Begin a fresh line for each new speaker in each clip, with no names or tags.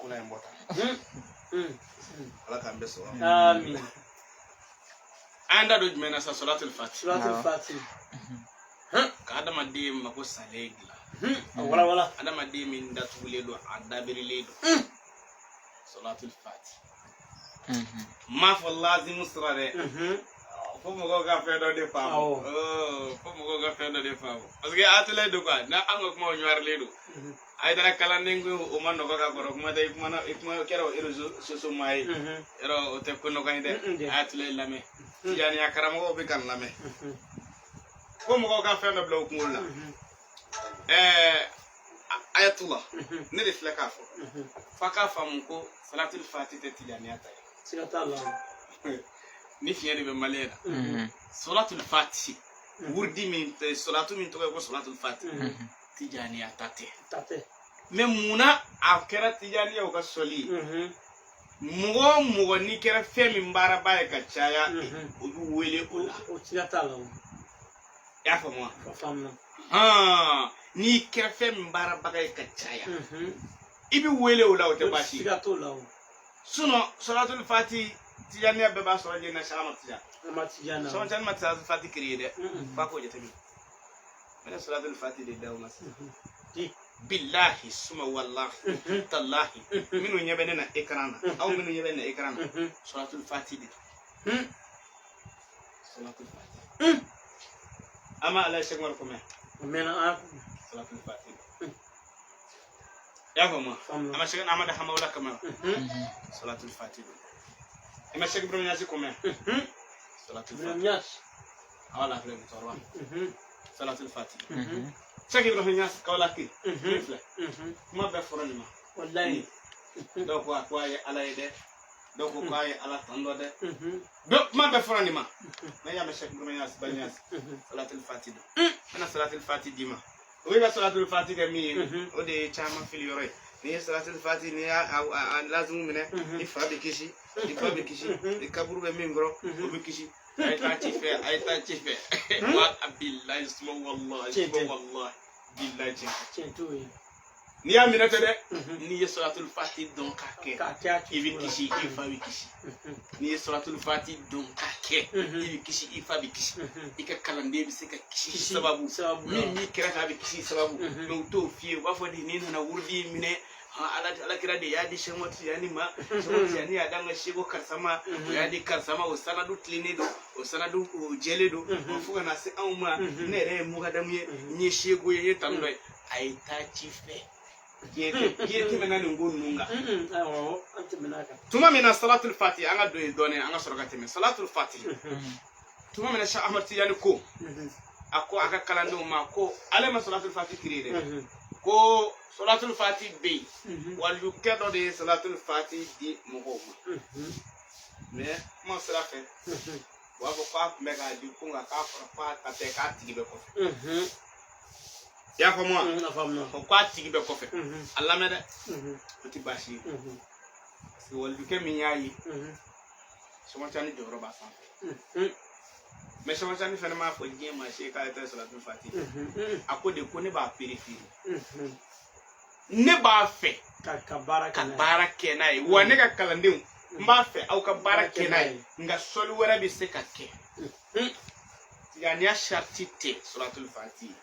Ko in bɔ tan. Ala k'an bɛɛ sɔrɔ.
Amin.
An da don jumɛn na sa? Sɔlatul fati.
Suratul Fati.
Ka adamaden mako salen dilan.
A wala wala.
Adamaden min datugulen don, a dabirilen don, sɔlatul fati. N m'a fɔ lazimu sira dɛ, fo mɔgɔw ka fɛn dɔ de faamu. Fo mɔgɔw ka fɛn dɔ de faamu, parce que a tɛlɛ don quoi, n'a an ka kumaw ɲɔgɔrilen don. A ye kalanden ko o ma nɔgɔ ka kɔrɔ, kuma tɛ i kumana, i kuma kɛra o réseaux sociaux maa ye yɔrɔ, o tɛ ko nɔgɔ ye dɛ. A y'a tile lamɛn, tijaniya karamɔgɔw bɛ ka n lamɛn, fo mɔgɔw ka fɛn dɔ bila u kunkolo la. Ayatula, ne de filɛ k'a fɔ, f'a k'a faamu ko salatul fati tɛ tijaniya ta ye.
Siga t'a la.
Ni fiɲɛ de bɛ maliyɛn na, salatul fati wurudi min tɛ, salatu min tɔgɔ ye ko salatul fati, tijaniya ta tɛ.
Ta tɛ.
Mais munna a kɛra tijaniyaw ka sɔli ye? Mɔgɔ o mɔgɔ n'i kɛra fɛn min baaraba ye ka caya, o bɛ wele o la.
O siga t'a la.
I y'a faamu wa?
O faamuna.
Hɔn, n'i kɛra fɛn min baarabaga ye ka caya, i bɛ wele o la, o tɛ baasi ye.
Siga t'o la o.
Sinon salatul fati, tijaniya bɛɛ b'a sɔrɔ yen na. Sama tija
An ma tija na.
Sɔn ma salatul fati créer dɛ, f'a k'o jateminɛ. N bɛna salatul fati de d'aw ma sisan.
Di.
Bilahi suma wallahi tallahi, minnu ɲɛ bɛ ne na écran na, aw minnu ɲɛ bɛ ne na écran na, salatul fati de, salatul fati. An ma ala Cheikh Umar ko mɛn.
O mɛnna an.
Salatul fati, i y'a faamu wa?
Faamu.
An ma Cheikh Ahmad Hamawula kama, salatul fati don. I ma Cheikh Ibrahim Niass ko mɛn, salatul
Ibrahim
fati.
Niass.
Awa la filɛ nin tɔɔrɔ, salatul fati. Cheikh Ibrahim Niass Kawlaki min filɛ, kuma bɛɛ fɔra nin ma.
Wallahi.
Dɔw ko a ko a ye ala ye dɛ, dɔw ko k'a ye ala tan dɔ dɛ. Donc kuma bɛɛ fɔra nin ma. Ne y'a mɛn Cheikh Ibrahim Niass ba Niass, salatul fati don. N bɛna salatul fati d'i ma. O bɛ ka salatul fati kɛ min ye, o de ye caman fili yɔrɔ ye. N'i ye salatul fati, n'i y'a a lazimu minɛ, i fa bɛ kisi, i ba bɛ kisi, i kaburu bɛ min kɔrɔ, o bɛ kisi. A ye taa ci fɛ, a ye taa ci fɛ wa bilahi suma wallahi suma wallahi bilahi, tiɲɛ.
Tiɲɛ t'o ye.
N'i y'a minɛ tɛ dɛ, n'i ye salatul fati dɔn k'a kɛ,
K'a kɛ a
i bɛ
kɛcogo la.
kisi, i fa bɛ kisi. N'i ye salatul fati dɔn k'a kɛ, i bɛ kisi, i fa bɛ kisi, i ka kalanden bɛ se ka kisi.
Kisi
sababu
sababu la.
Min b'i kɛrɛfɛ, a bɛ kisi sababu. Mais u t'o f'i ye, u b'a fɔ de n'i nana wurudi in minɛ, han, ala kira de y'a di Sɛki Tijani ma, Sɛki Tijani y'a d'an ka seko karisa ma, o y'a di karisa ma, o sanadu tilennen don, o sanadu o jɛlen don, o fo ka na se anw ma. Ne yɛrɛ ye mukadamu ye, n ye seko ye, n ye tanu dɔ ye. A ye taa ci fɛ, diɲɛ tɛmɛna nin ko ninnu kan.
Awɔ, an tɛmɛna a kan.
Tuma min na salatul fati, an ka don yen dɔɔnin, an ka sɔrɔ ka tɛmɛ salatul fati. Tuma min na Cheikh Ahmad Tijani ko, a ko a ka kalandenw ma ko ale ma salatul fati créer dɛ, ko salatul fati bɛ yen, waliyukɛ dɔ de ye salatul fati di mɔgɔw ma. Mais kuma sira fɛ, u b'a fɔ k'a tun bɛ k'a di ko nka k'a fɔra k'a ta tɛ, k'a tigi bɛ kɔfɛ. I y'a faamu wa?
A faamuna.
Ko k'a tigi bɛ kɔfɛ, a lamɛn dɛ, o tɛ baasi ye, parce que waliyukɛ min y'a ye, Sɔmɔcani jɔyɔrɔ b'a sanfɛ. Mais Sɔmɔcani fɛnɛ m'a fɔ diɲɛ maa si ye k'ale ta ye salatul fati. A ko de ko ne b'a préféré, ne b'a fɛ
ka baara
ka
kɛ n'a ye.
Baara kɛ n'a ye wa, ne ka kalandenw, n b'a fɛ aw ka baara kɛ n'a ye, nka sɔli wɛrɛ bɛ se ka kɛ. Tijaniya sariti tɛ salatul fati ye,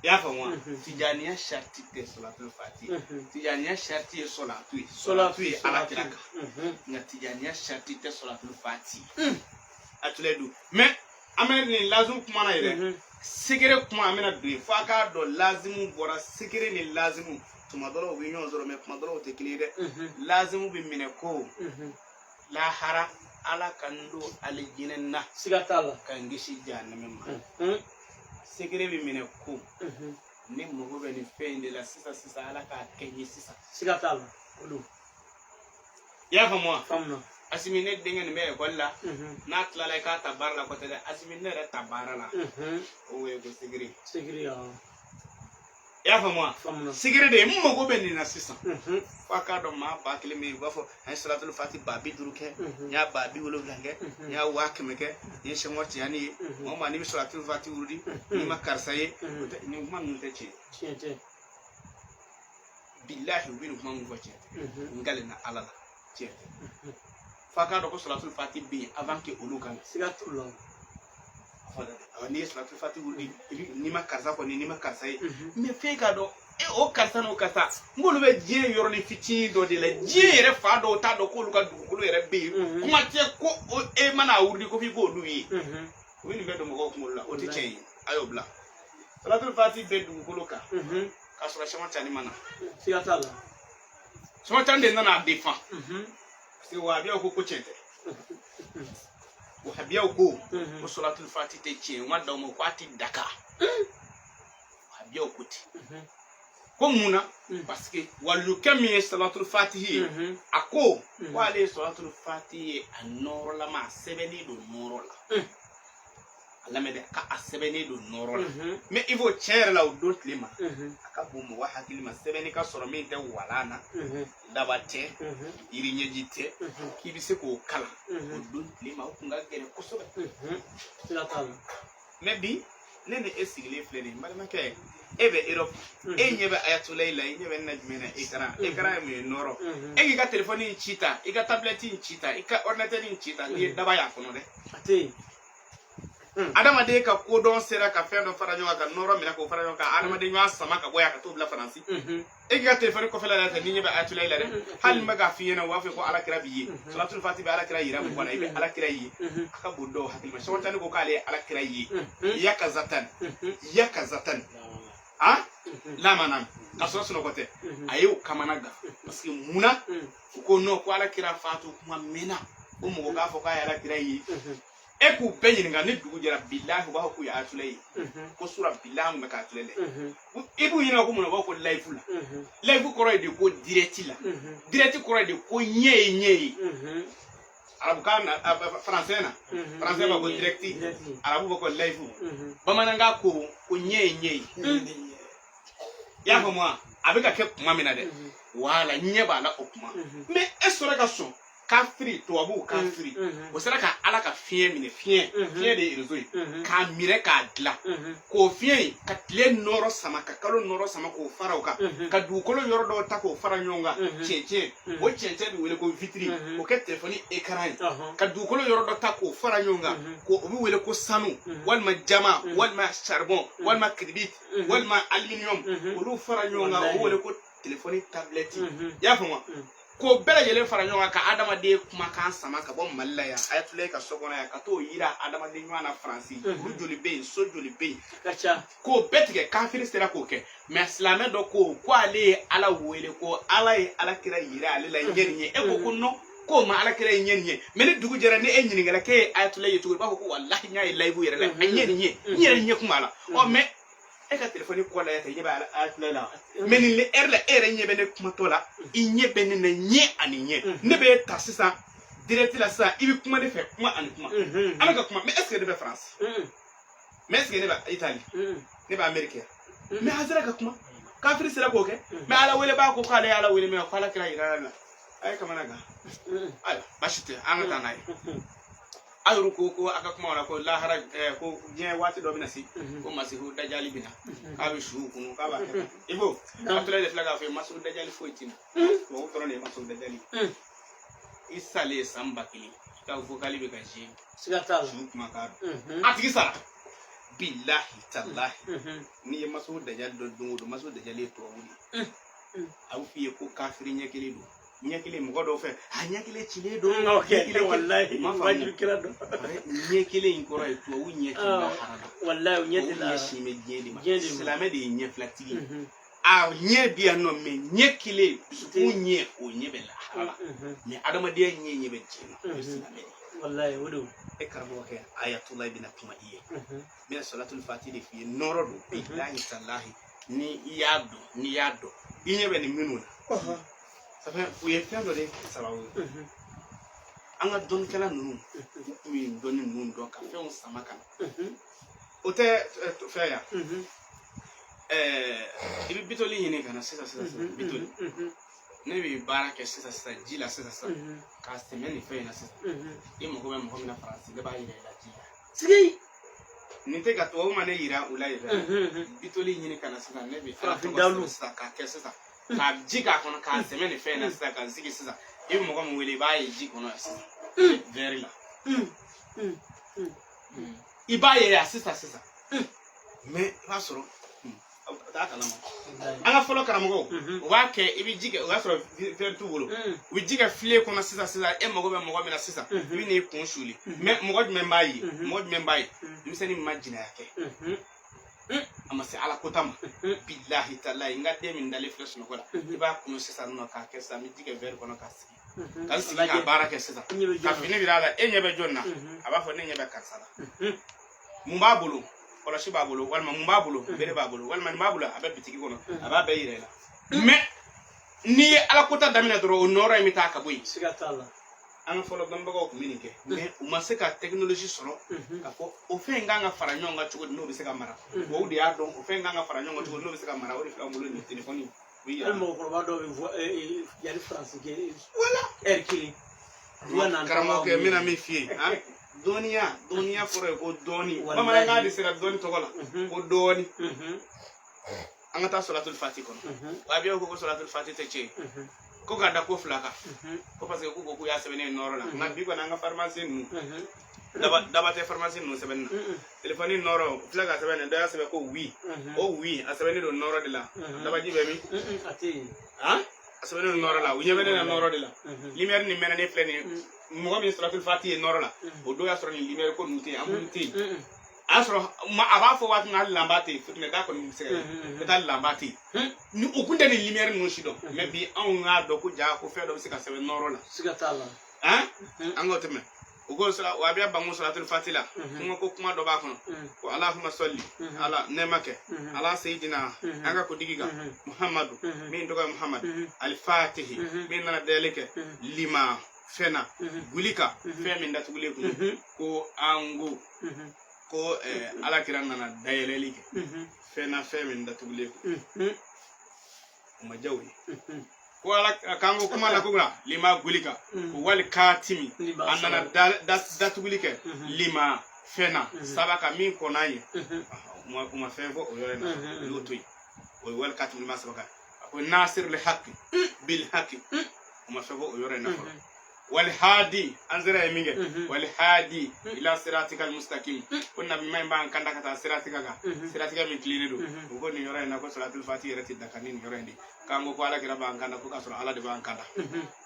i y'a faamu wa? Tijaniya sariti tɛ salatul fati ye. Tijaniya sariti ye sɔlatu ye, sɔlatu ye ala kira kan, nka tijaniya sariti tɛ salatul fati ye. A tile don, mais an bɛ nin lazimu kuma na yɛrɛ, secret kuma an bɛna don yen, fo a k'a dɔn lazimu bɔra secret ni lazimu. Tuma dɔ la u bɛ ɲɔgɔn sɔrɔ, mais tuma dɔ la u tɛ kelen ye dɛ. Lazimu bɛ minɛ ko lahara ala ka n don alijinɛ na,
Siga t'a la.
ka n kisi jahanama ma. Secret bɛ minɛ ko ne mago bɛ nin fɛn in de la sisan sisan, ala k'a kɛ n ye sisan.
Siga t'a la o don.
I y'a faamu wa?
Faamuna.
Asimi, ne denkɛ nin bɛ ekɔli la, n'a tilala i k'a ta baara la kɔtɛ dɛ, Asimi, ne yɛrɛ ta baara la, o ye ko secret.
Secret, awɔ.
I y'a faamu wa?
Faamuna.
Secret de ye n mago bɛ nin na sisan. Fo a k'a dɔn maa 1000 bɛ yen, u b'a fɔ an ye salatul fati 50000 kɛ, n y'a 70000 kɛ, n y'a 100,000 kɛ, n ye Sɛki Tijani ye. Maa o maa n'i bɛ salatul fati wurudi n'i ma karisa ye, o tɛ, nin kuma ninnu tɛ tiɲɛ.
Tiɲɛ tɛ.
Bilahi, u bɛ nin kuma min fɔ, tiɲɛ tɛ. N kalenna Ala la, tiɲɛ tɛ. F'a k'a dɔn ko salatul fati bɛ yen avant que olu ka na.
Siga t'o la.
Awɔ, n'i ye salatul fati wuli, i bi n'i ma karisa kɔni, n'i ma karisa ye, mais f'e k'a dɔn e o karisa n'o karisa n k'olu bɛ diɲɛ yɔrɔnin fitinin dɔ de la. Diɲɛ yɛrɛ fa dɔw t'a dɔn k'olu ka dugukolo yɛrɛ bɛ yen. Kuma tɛ ko e mana wuli ko f'i k'olu ye. U bɛ nin bɛɛ don mɔgɔw kunkolo la, o tɛ tiɲɛ ye. A y'o bila. Salatul fati bɛ dugukolo kan k'a sɔrɔ Sɛki Tijani ma na.
Siga t'a la.
Sɛki Tijani de nana a défend, parce que wahabiyaw ko tiɲɛ tɛ. Wahabiyaw ko salatul fati tɛ tiɲɛ. U ma dan o ma, ko a tɛ daka. Wahabiyaw ko ten. Ko mun na? Parce que waliyukɛ min ye salatul fatihi ye, a ko ale ye salatul fatihi ye, a nɔrɔlama, a sɛbɛnnen don nɔrɔ la. A lamɛn dɛ, ka a sɛbɛnnen don nɔrɔ la. Mais il faut, tiɲɛ yɛrɛ la, o don tile ma, a ka bon mɔgɔ hakili ma, sɛbɛnni ka sɔrɔ min tɛ walan na, daba tɛ, yiri ɲɛji tɛ, k'i bɛ se k'o kalan, o don tile ma, o kun ka gɛlɛn kosɛbɛ.
Siga t'a la.
Mais bi, ne ni e sigilen filɛ nin ye, n balimakɛ, e bɛ Europe, e ɲɛ bɛ Ayatollah la, i ɲɛ bɛ ne na jumɛn na? Écran, écran ye mun ye? Nɔrɔ. E k'i ka téléphone in ci ta, i ka tablette in ci ta, i ka ordinateur in ci ta, n'i ye daba y'a kɔnɔ dɛ.
A tɛ yen.
Adamaden ka kodɔn sera ka fɛn dɔ fara ɲɔgɔn kan, ka nɔrɔ minɛ k'o fara ɲɔgɔn kan, adamaden ɲɔgɔn sama ka bɔ yan ka t'o bila Faransi. E k'i ka téléphone kɔfɛla la tɛ, n'i ɲɛ bɛ Ayatollah la dɛ, hali ni bɛ k'a f'i ɲɛna, u b'a fɔ ko Alakira b'i ye, salatul fati bɛ Alakira yira mɔgɔ la, i bɛ Alakira ye. A ka bon dɔw hakili ma. Sɛki Tijani ko k'ale ye Alakira ye yakazatan, yakazatan, ah, lamana, ka sɔrɔ sunɔgɔ tɛ. A y'o kamana gan, parce que munna? U ko non, ko Alakira fatu kuma mɛnna, ko mɔgɔ k'a fɔ k'a ye Alakira ye. E k'u bɛɛ ɲininka, ni dugu jɛra, bilahi, u b'a fɔ k'u ye Ayatollah ye, ko sura bilahi mun bɛ ka Ayatollah lɛ. I b'u ɲininka ko mun na, u b'a fɔ ko live la. Live kɔrɔ ye de ko direct la. Direct kɔrɔ ye de ko ɲɛ ye ɲɛ ye. Arabukan na, français na, français b'a ko direct, arabu b'a ko live, bamanankan ko ɲɛ ye ɲɛ ye. I y'a faamu wa? A bɛ ka kɛ kuma min na dɛ, wala ɲɛ b'a la o kuma. Mais e sɔrɔ ka sɔn kafiri, tubabuw kafiri, o sera ka Ala ka fiɲɛ minɛ, fiɲɛ, fiɲɛ de ye réseau ye, k'a minɛ k'a dilan, k'o fiɲɛ in ka tile nɔrɔ sama, ka kalo nɔrɔ sama k'o fara o kan, ka dugukolo yɔrɔ dɔw ta k'o fara ɲɔgɔn kan, cɛncɛn, o cɛncɛn bɛ wele ko vitre, o kɛ telefɔni écran ye, ka dugukolo yɔrɔ dɔ ta k'o fara ɲɔgɔn kan, k'o o bɛ wele ko sanu walima jama walima charbon walima kiribiti walima aluminium, olu fara ɲɔgɔn kan, o bɛ wele ko telefɔni tablette. I y'a faamu wa? K'o bɛɛ lajɛlen fara ɲɔgɔn kan ka adamaden kumakan sama ka bɔ Mali la yan, Ayatollah ka so kɔnɔ yan, ka t'o yira adamaden ɲɔgɔn na Faransi. Olu joli bɛ yen? So joli bɛ yen?
Ka ca.
K'o bɛɛ tigɛ, kafiri sera k'o kɛ. Mais silamɛ dɔ ko ale ye Ala wele, ko Ala ye Ala kira yira ale la ɲɛ nin ye. E ko non, k'o ma Ala kira ye ɲɛ nin ye. Mais ni dugu jɛra, ni e ɲininkala k'e ye Ayatollah ye cogo di, i b'a fɔ ko walahi, n y'a ye live yɛrɛ la, a ɲɛ nin ye, n yɛrɛ ɲɛ kun b'a la. Ɔ, mais e ka telefɔni kɔ la yɛ, i ɲɛ bɛ Ayatollah la. Mais nin heure la, e yɛrɛ ɲɛ bɛ ne kumatɔ la, i ɲɛ bɛ ne na ɲɛ ani ɲɛ. Ne bɛ ta sisan direct la sisan, i bɛ kuma ne fɛ, kuma ani kuma, an bɛ ka kuma. Mais est ce que ne bɛ France? Mais est ce que ne bɛ Italie? Ne bɛ Amérique yan. Mais an sera ka kuma, kafiri sera k'o kɛ. Mais Ala wele b'a ko k'ale ye Ala wele min, ko Ala kira yira la, a ye kamana gan. Ayiwa, baasi tɛ, an ka taa n'a ye. A yɛrɛ ko a ka kuma la ko lahara, ko diɲɛ waati dɔ bɛna se, ko masihu dajali bɛna, k'a bɛ suw kunu, k'a b'a kɛ tan. I ko Abudulayi de filɛ k'a fɔ ye, masihu dajali foyi tɛ na, tubabu dɔrɔn de ye masihu dajali. I salen san 1000, i ka vocal bɛ ka jouer.
Siga t'a la.
Su kumakan don, a tigi sara, bilahi talahi. N'i ye masihu dajali dɔn, don o don, masihu dajali ye tubabu de ye. A bɛ f'i ye ko kafiri ɲɛ kelen don, ɲɛ kelen mɔgɔ dɔw fɛ, a ɲɛ kelen cilen don. Ɲɛ kelen.
Wallahi.
Ma faamu.
Wajibi kira dɔn.
Ɲɛ kelen in kɔrɔ ye tubabu ɲɛ tɛ lahara la.
Wallahi, o ɲɛ tɛ
Tubabu
la.
ɲɛ sin bɛ diɲɛ de ma.
Diɲɛ de ma.
Silamɛ de ye ɲɛ filatigi ye. A ɲɛ bi yan nɔ, mais ɲɛ kelen, dusukun ɲɛ, o ɲɛ bɛ lahara la. Mais adamadenya ɲɛ, ɲɛ bɛ diɲɛ na, o ye silamɛ de ye.
Wallahi, o don.
E karamɔgɔkɛ Ayatollah bɛna kuma i ye, n bɛna salatul fati de f'i ye, nɔrɔ don, bilahi talahi. Ni i y'a dɔn, n'i y'a dɔn, i ɲɛ bɛ nin minnu na, ça fait u ye fɛn dɔ de sababu ye. An ka dɔnnikɛla ninnu, u tun bɛ dɔnni ninnu dɔn ka fɛnw sama ka na. O tɛ fɛn yan, i bɛ bitɔli ɲini ka na sisan sisan sisan, bitɔli. Ne bɛ baara kɛ sisan sisan ji la sisan sisan, k'a sɛmɛ nin fɛn in na sisan. I mago bɛ mɔgɔ min na Faransi, ne b'a yira i la ji la.
Sigi.
Nin tɛ ka tubabu ma ne yira u la yɛrɛ. Bitɔli ɲini ka na sisan, ne bɛ Ala
Farafin
tɔgɔ
dawulu.
sɛbɛn sisan k'a kɛ sisan. Ka ji k'a kɔnɔ k'a sɛmɛ nin fɛn in na sisan, ka n sigi sisan, i bɛ mɔgɔ min wele, i b'a ye ji kɔnɔ yan sisan, verre la. I b'a ye yan sisan sisan, mais i b'a sɔrɔ a t'a kalama. An ka fɔlɔ karamɔgɔw, u b'a kɛ, i bɛ ji kɛ, o y'a sɔrɔ verre t'u bolo, u bɛ ji kɛ filen kɔnɔ sisan sisan. E mago bɛ mɔgɔ min na sisan, i bɛ n'i kun suli, mais mɔgɔ jumɛn b'a ye? Mɔgɔ jumɛn b'a ye? Denmisɛnnin min ma jɛnɛya kɛ, a ma se ala kota ma, bilahi talahi. N ka den min dalen filɛ sunɔgɔ la, i b'a kunu sisan nɔ k'a kɛ sisan, n bɛ ji kɛ verre kɔnɔ k'a sigi, ka n sigi ka baara kɛ sisan, ka fini biri a la. E ɲɛ bɛ jɔn na? A b'a fɔ ne ɲɛ bɛ karisa la. Mun b'a bolo? Kɔlɔsi b'a bolo, walima mun b'a bolo? Bere b'a bolo, walima nin b'a bolo, a bɛ bitigi kɔnɔ, a b'a bɛɛ yira i la. Mais n'i ye ala kota daminɛ dɔrɔn, o nɔrɔ in bɛ taa ka bɔ yen.
Siga t'a la.
An ka fɔlɔ dɔnnibagaw tun bɛ nin kɛ, mais u ma se ka technologie sɔrɔ k'a fɔ o fɛn in kan ka fara ɲɔgɔn kan cogo di n'o bɛ se ka mara. Wa o de y'a dɔn o fɛn in kan ka fara ɲɔgɔn kan cogo di n'o bɛ se ka mara. O de filɛ an bolo nin telefɔni u bɛ
Hali
yira.
mɔgɔkɔrɔba dɔw bɛ yanni Faransi kɛ
Wala.
ɛri kelen.
Karamɔgɔkɛ, n bɛna min f'i ye, han, dɔnniya, dɔnniya kɔrɔ ye ko dɔɔni. Bamanankan de sera dɔɔni tɔgɔ la ko dɔɔni. An ka taa sɔlatul fati kɔnɔ. Wahabiyaw ko sɔlatul fati tɛ tiɲɛ ye, ko ka da ko fila kan, ko parce que k'u ko k'u y'a sɛbɛn ne nɔrɔ la. Nka bi kɔni, an ka pharmacie ninnu, daba tɛ pharmacie ninnu sɛbɛnni na. Telefɔni nɔrɔ, u filɛ ka sɛbɛn nin dɔ y'a sɛbɛn ko oui, o oui a sɛbɛnnen don nɔrɔ de la. Dabaji bɛ min?
A tɛ yen.
Han, a sɛbɛnnen don nɔrɔ la. U ɲɛ bɛ ne na nɔrɔ de la. Lumière nin mɛnɛ ne filɛ nin ye. Mɔgɔ min sɔlatul fati ye nɔrɔ la, o don y'a sɔrɔ nin lumière ko ninnu tɛ yen, ampoule tɛ yen. A y'a sɔrɔ a b'a fɔ waati min na, hali lanba tɛ yen, fitinɛ da kɔni bɛ se ka ye, n'o tɛ hali lanba tɛ yen. Ni u kun tɛ nin lumière ninnu si dɔn. Mais bi anw y'a dɔn ko ja ko fɛn dɔ bɛ se ka sɛbɛn nɔrɔ la.
Siga t'a la.
Han, an k'o tɛmɛ. U ko sala wahabiya banko sɔlatul fati la, kuma ko kuma dɔ b'a kɔnɔ ko alahuma sɔli ala nɛɛma kɛ ala seyidina, an ka kuntigi kan, Muhamadu min tɔgɔ ye Muhamadu, alifatihi min nana dayɛlɛ kɛ, lima fɛn na gulika fɛn min datugulen kun. Ko an ko ala kira nana dayɛlɛli kɛ fɛn na, fɛn min datugulen kun. O ma diya u ye. Ko ala k'an ko kuma la ko lima gulika ko wali katimi, a nana datuguli kɛ lima fɛn na sabaka min kɔnna ye. U ma fɛn fɔ o yɔrɔ in na, u y'o to yen. O ye wali katimi lima sabaka. A ko nasir li haki bil haki, u ma fɛn fɔ o yɔrɔ in na fɔlɔ. Wali hadi, an sera ye min kɛ, wali hadi ila siratikal mustaqim, ko nabi ɲuman in b'an kanda ka taa siratigɛ kan, siratigɛ min tilennen don. U ko nin yɔrɔ in na ko salatul fati yɛrɛ tɛ daga ni nin yɔrɔ in de k'an ko ala kira b'an kanda, ko k'a sɔrɔ ala de b'an kanda.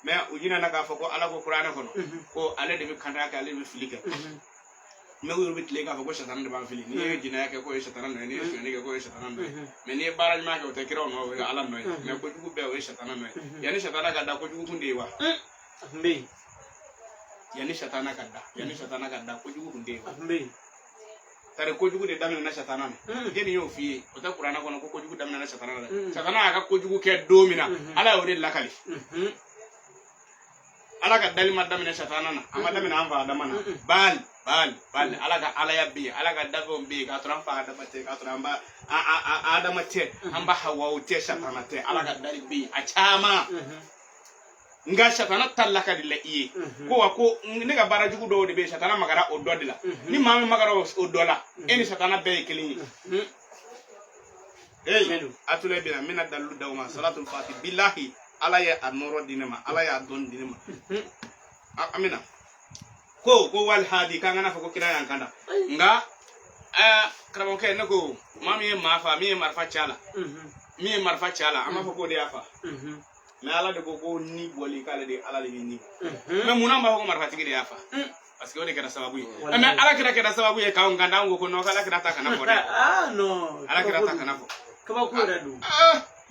Mais u ɲinɛna k'a fɔ ko ala ko kuranɛ kɔnɔ ko ale de bɛ kanda kɛ, ale de bɛ fili kɛ. Mais u yɛrɛ bɛ tile k'a fɔ ko satana de b'an fili. N'i ye jɛnɛya kɛ, k'o ye satana nɔ ye. N'i ye sonyɛni kɛ, k'o ye satana nɔ ye. Mais n'i ye baara ɲuman kɛ, o tɛ kiraw nɔ, o ye ala nɔ ye. Mais kojugu bɛɛ, o ye satana nɔ ye. Yanni satana ka da, kojugu kun de ye wa?
A tun bɛ yen.
Yanni satana ka da, yanni satana ka da, kojugu kun tɛ yen wa?
A tun bɛ yen.
Tari kojugu de daminɛna satana na. Jɛni y'o f'i ye, o tɛ kuranɛ kɔnɔ ko kojugu daminɛna satana na dɛ. Satana y'a ka kojugu kɛ don min na, ala y'o de lakali. Ala ka dali ma daminɛ satana na, a ma daminɛ an fa Adama na. Bal bal bal, ala ka alaya bɛ yen, ala ka dafɛnw bɛ yen k'a sɔrɔ an fa Adama tɛ, k'a sɔrɔ an ba Adama tɛ, an ba Hawaw tɛ, satana tɛ. Ala ka dali bɛ yen a caman. Nka satana ta lakali la i ye ko wa ko ne ka baara jugu dɔw de bɛ yen, satana magara o dɔ de la. Ni maa min magara o dɔ la, e ni satana bɛɛ ye kelen ye. Hey, a tula bɛna, n bɛna dalilu d'aw ma. Salatul fati, bilahi, ala ye a nɔrɔ di ne ma, ala y'a dɔn di ne ma. An bɛna ko wali hadi k'an kana fɔ ko kira y'an kanda. Nka karamɔgɔkɛ, ne ko maa min ye maa fa, min ye marifa ci a la, min ye marifa ci a la, an b'a fɔ k'o de y'a fa. Mais ala de ko ni bɔli k'ale de, ala de bɛ ni bɔ. Mais munna an b'a fɔ ko marifatigi de y'a fa? Parce que o de kɛra sababu ye. Mais ala kira kɛra sababu ye k'anw kanda, an ko ko non, k'ala kira ta kana fɔ dɛ.
Ah non.
Ala kira ta kana fɔ.
Kabako yɛrɛ don.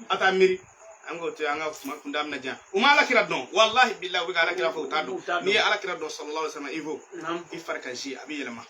A t'a miiri, an k'o to yen, an ka kuma kunda bɛna diya. U ma ala kira dɔn, walahi bilahi, u bɛ ka ala kira fɔ, u t'a dɔn. N'i ye ala kira dɔn sallallahu alaihi wasallam, i ko i fari ka ji a bɛ yɛlɛma.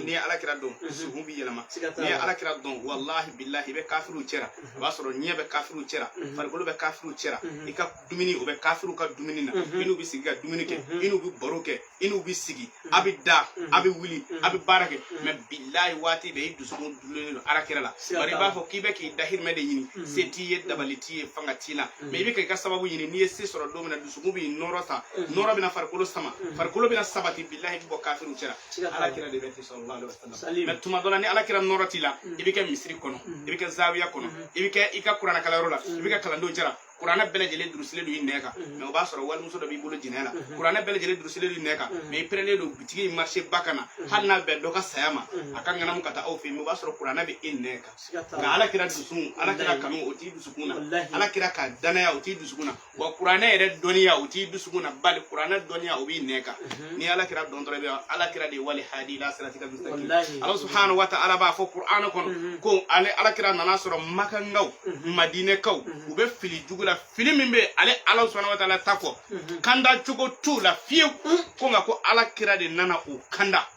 N'i ye ala kira dɔn, dusukun bɛ yɛlɛma. N'i ye ala kira dɔn, walahi bilahi, i bɛ kafiriw cɛra, o b'a sɔrɔ ɲɛ bɛ kafiriw cɛra, farikolo bɛ kafiriw cɛra, i ka dumuni o bɛ kafiriw ka dumuni na, i n'u bɛ sigi ka dumuni kɛ, i n'u bɛ baro kɛ, i n'u bɛ sigi, a bɛ da, a bɛ wuli, a bɛ baara kɛ. Mais bilahi, waati bɛɛ i dusukun dulonnen don ala kira la. Bari i b'a fɔ k'i bɛ k'i dahirimɛ de ɲini, se t'i ye, dabali t'i ye, fanga t'i la, mais i bɛ k'i ka sababu ɲini. N'i ye se sɔrɔ don min na, dusukun b'i nɔrɔ ta, nɔrɔ bɛna farikolo sama, farikolo bɛna sabati, bilahi, i bɛ bɔ kafiriw cɛla. Ala kira de bɛ ten sallallahu alaihi wasallam. Mais tuma dɔ la, ni ala kira nɔrɔ t'i la, i bɛ kɛ misiri kɔnɔ, i bɛ kɛ zawiya kɔnɔ, i bɛ kɛ i ka kuranɛkalanyɔrɔ la, i bɛ kɛ kalandenw cɛla. Kuranɛ bɛɛ lajɛlen durusilen don i nɛn kan, mais o b'a sɔrɔ walimuso dɔ b'i bolo jɛnɛya la. Kuranɛ bɛɛ lajɛlen durusilen don i nɛn kan, mais i pɛrɛnnen don bitigi in marché ba kan na, hali n'a bɛn dɔ ka saya ma, a ka ŋanamu ka taa aw fɛ yen, mais o b'a sɔrɔ kuranɛ bɛ e nɛn kan.
Siga t'a
Nka
la.
Ala kira dusu, Ala kira kanu, o t'i dusukun na.
Wallahi.
Ala kira ka danaya, o t'i dusukun na. Wa kuranɛ yɛrɛ dɔnniya, o t'i dusukun na, bali kuranɛ dɔnniya, o b'i nɛn kan. Ni Ala kira dɔn dɔrɔn, i bɛ Ala kira de ye wali hadi ila siratika mustaqim.
Wallahi.
Ala subhanahu wa ta'ala b'a fɔ Kuranɛ kɔnɔ ko ale Ala kira nana sɔrɔ Makankaw, Madinɛkaw, u bɛ fili jugu la, fili min bɛ ale Ala subhanahu wa ta'ala ta kɔ, kanda cogo t'u la fiyewu. Ko nka ko Ala kira de nana o kanda,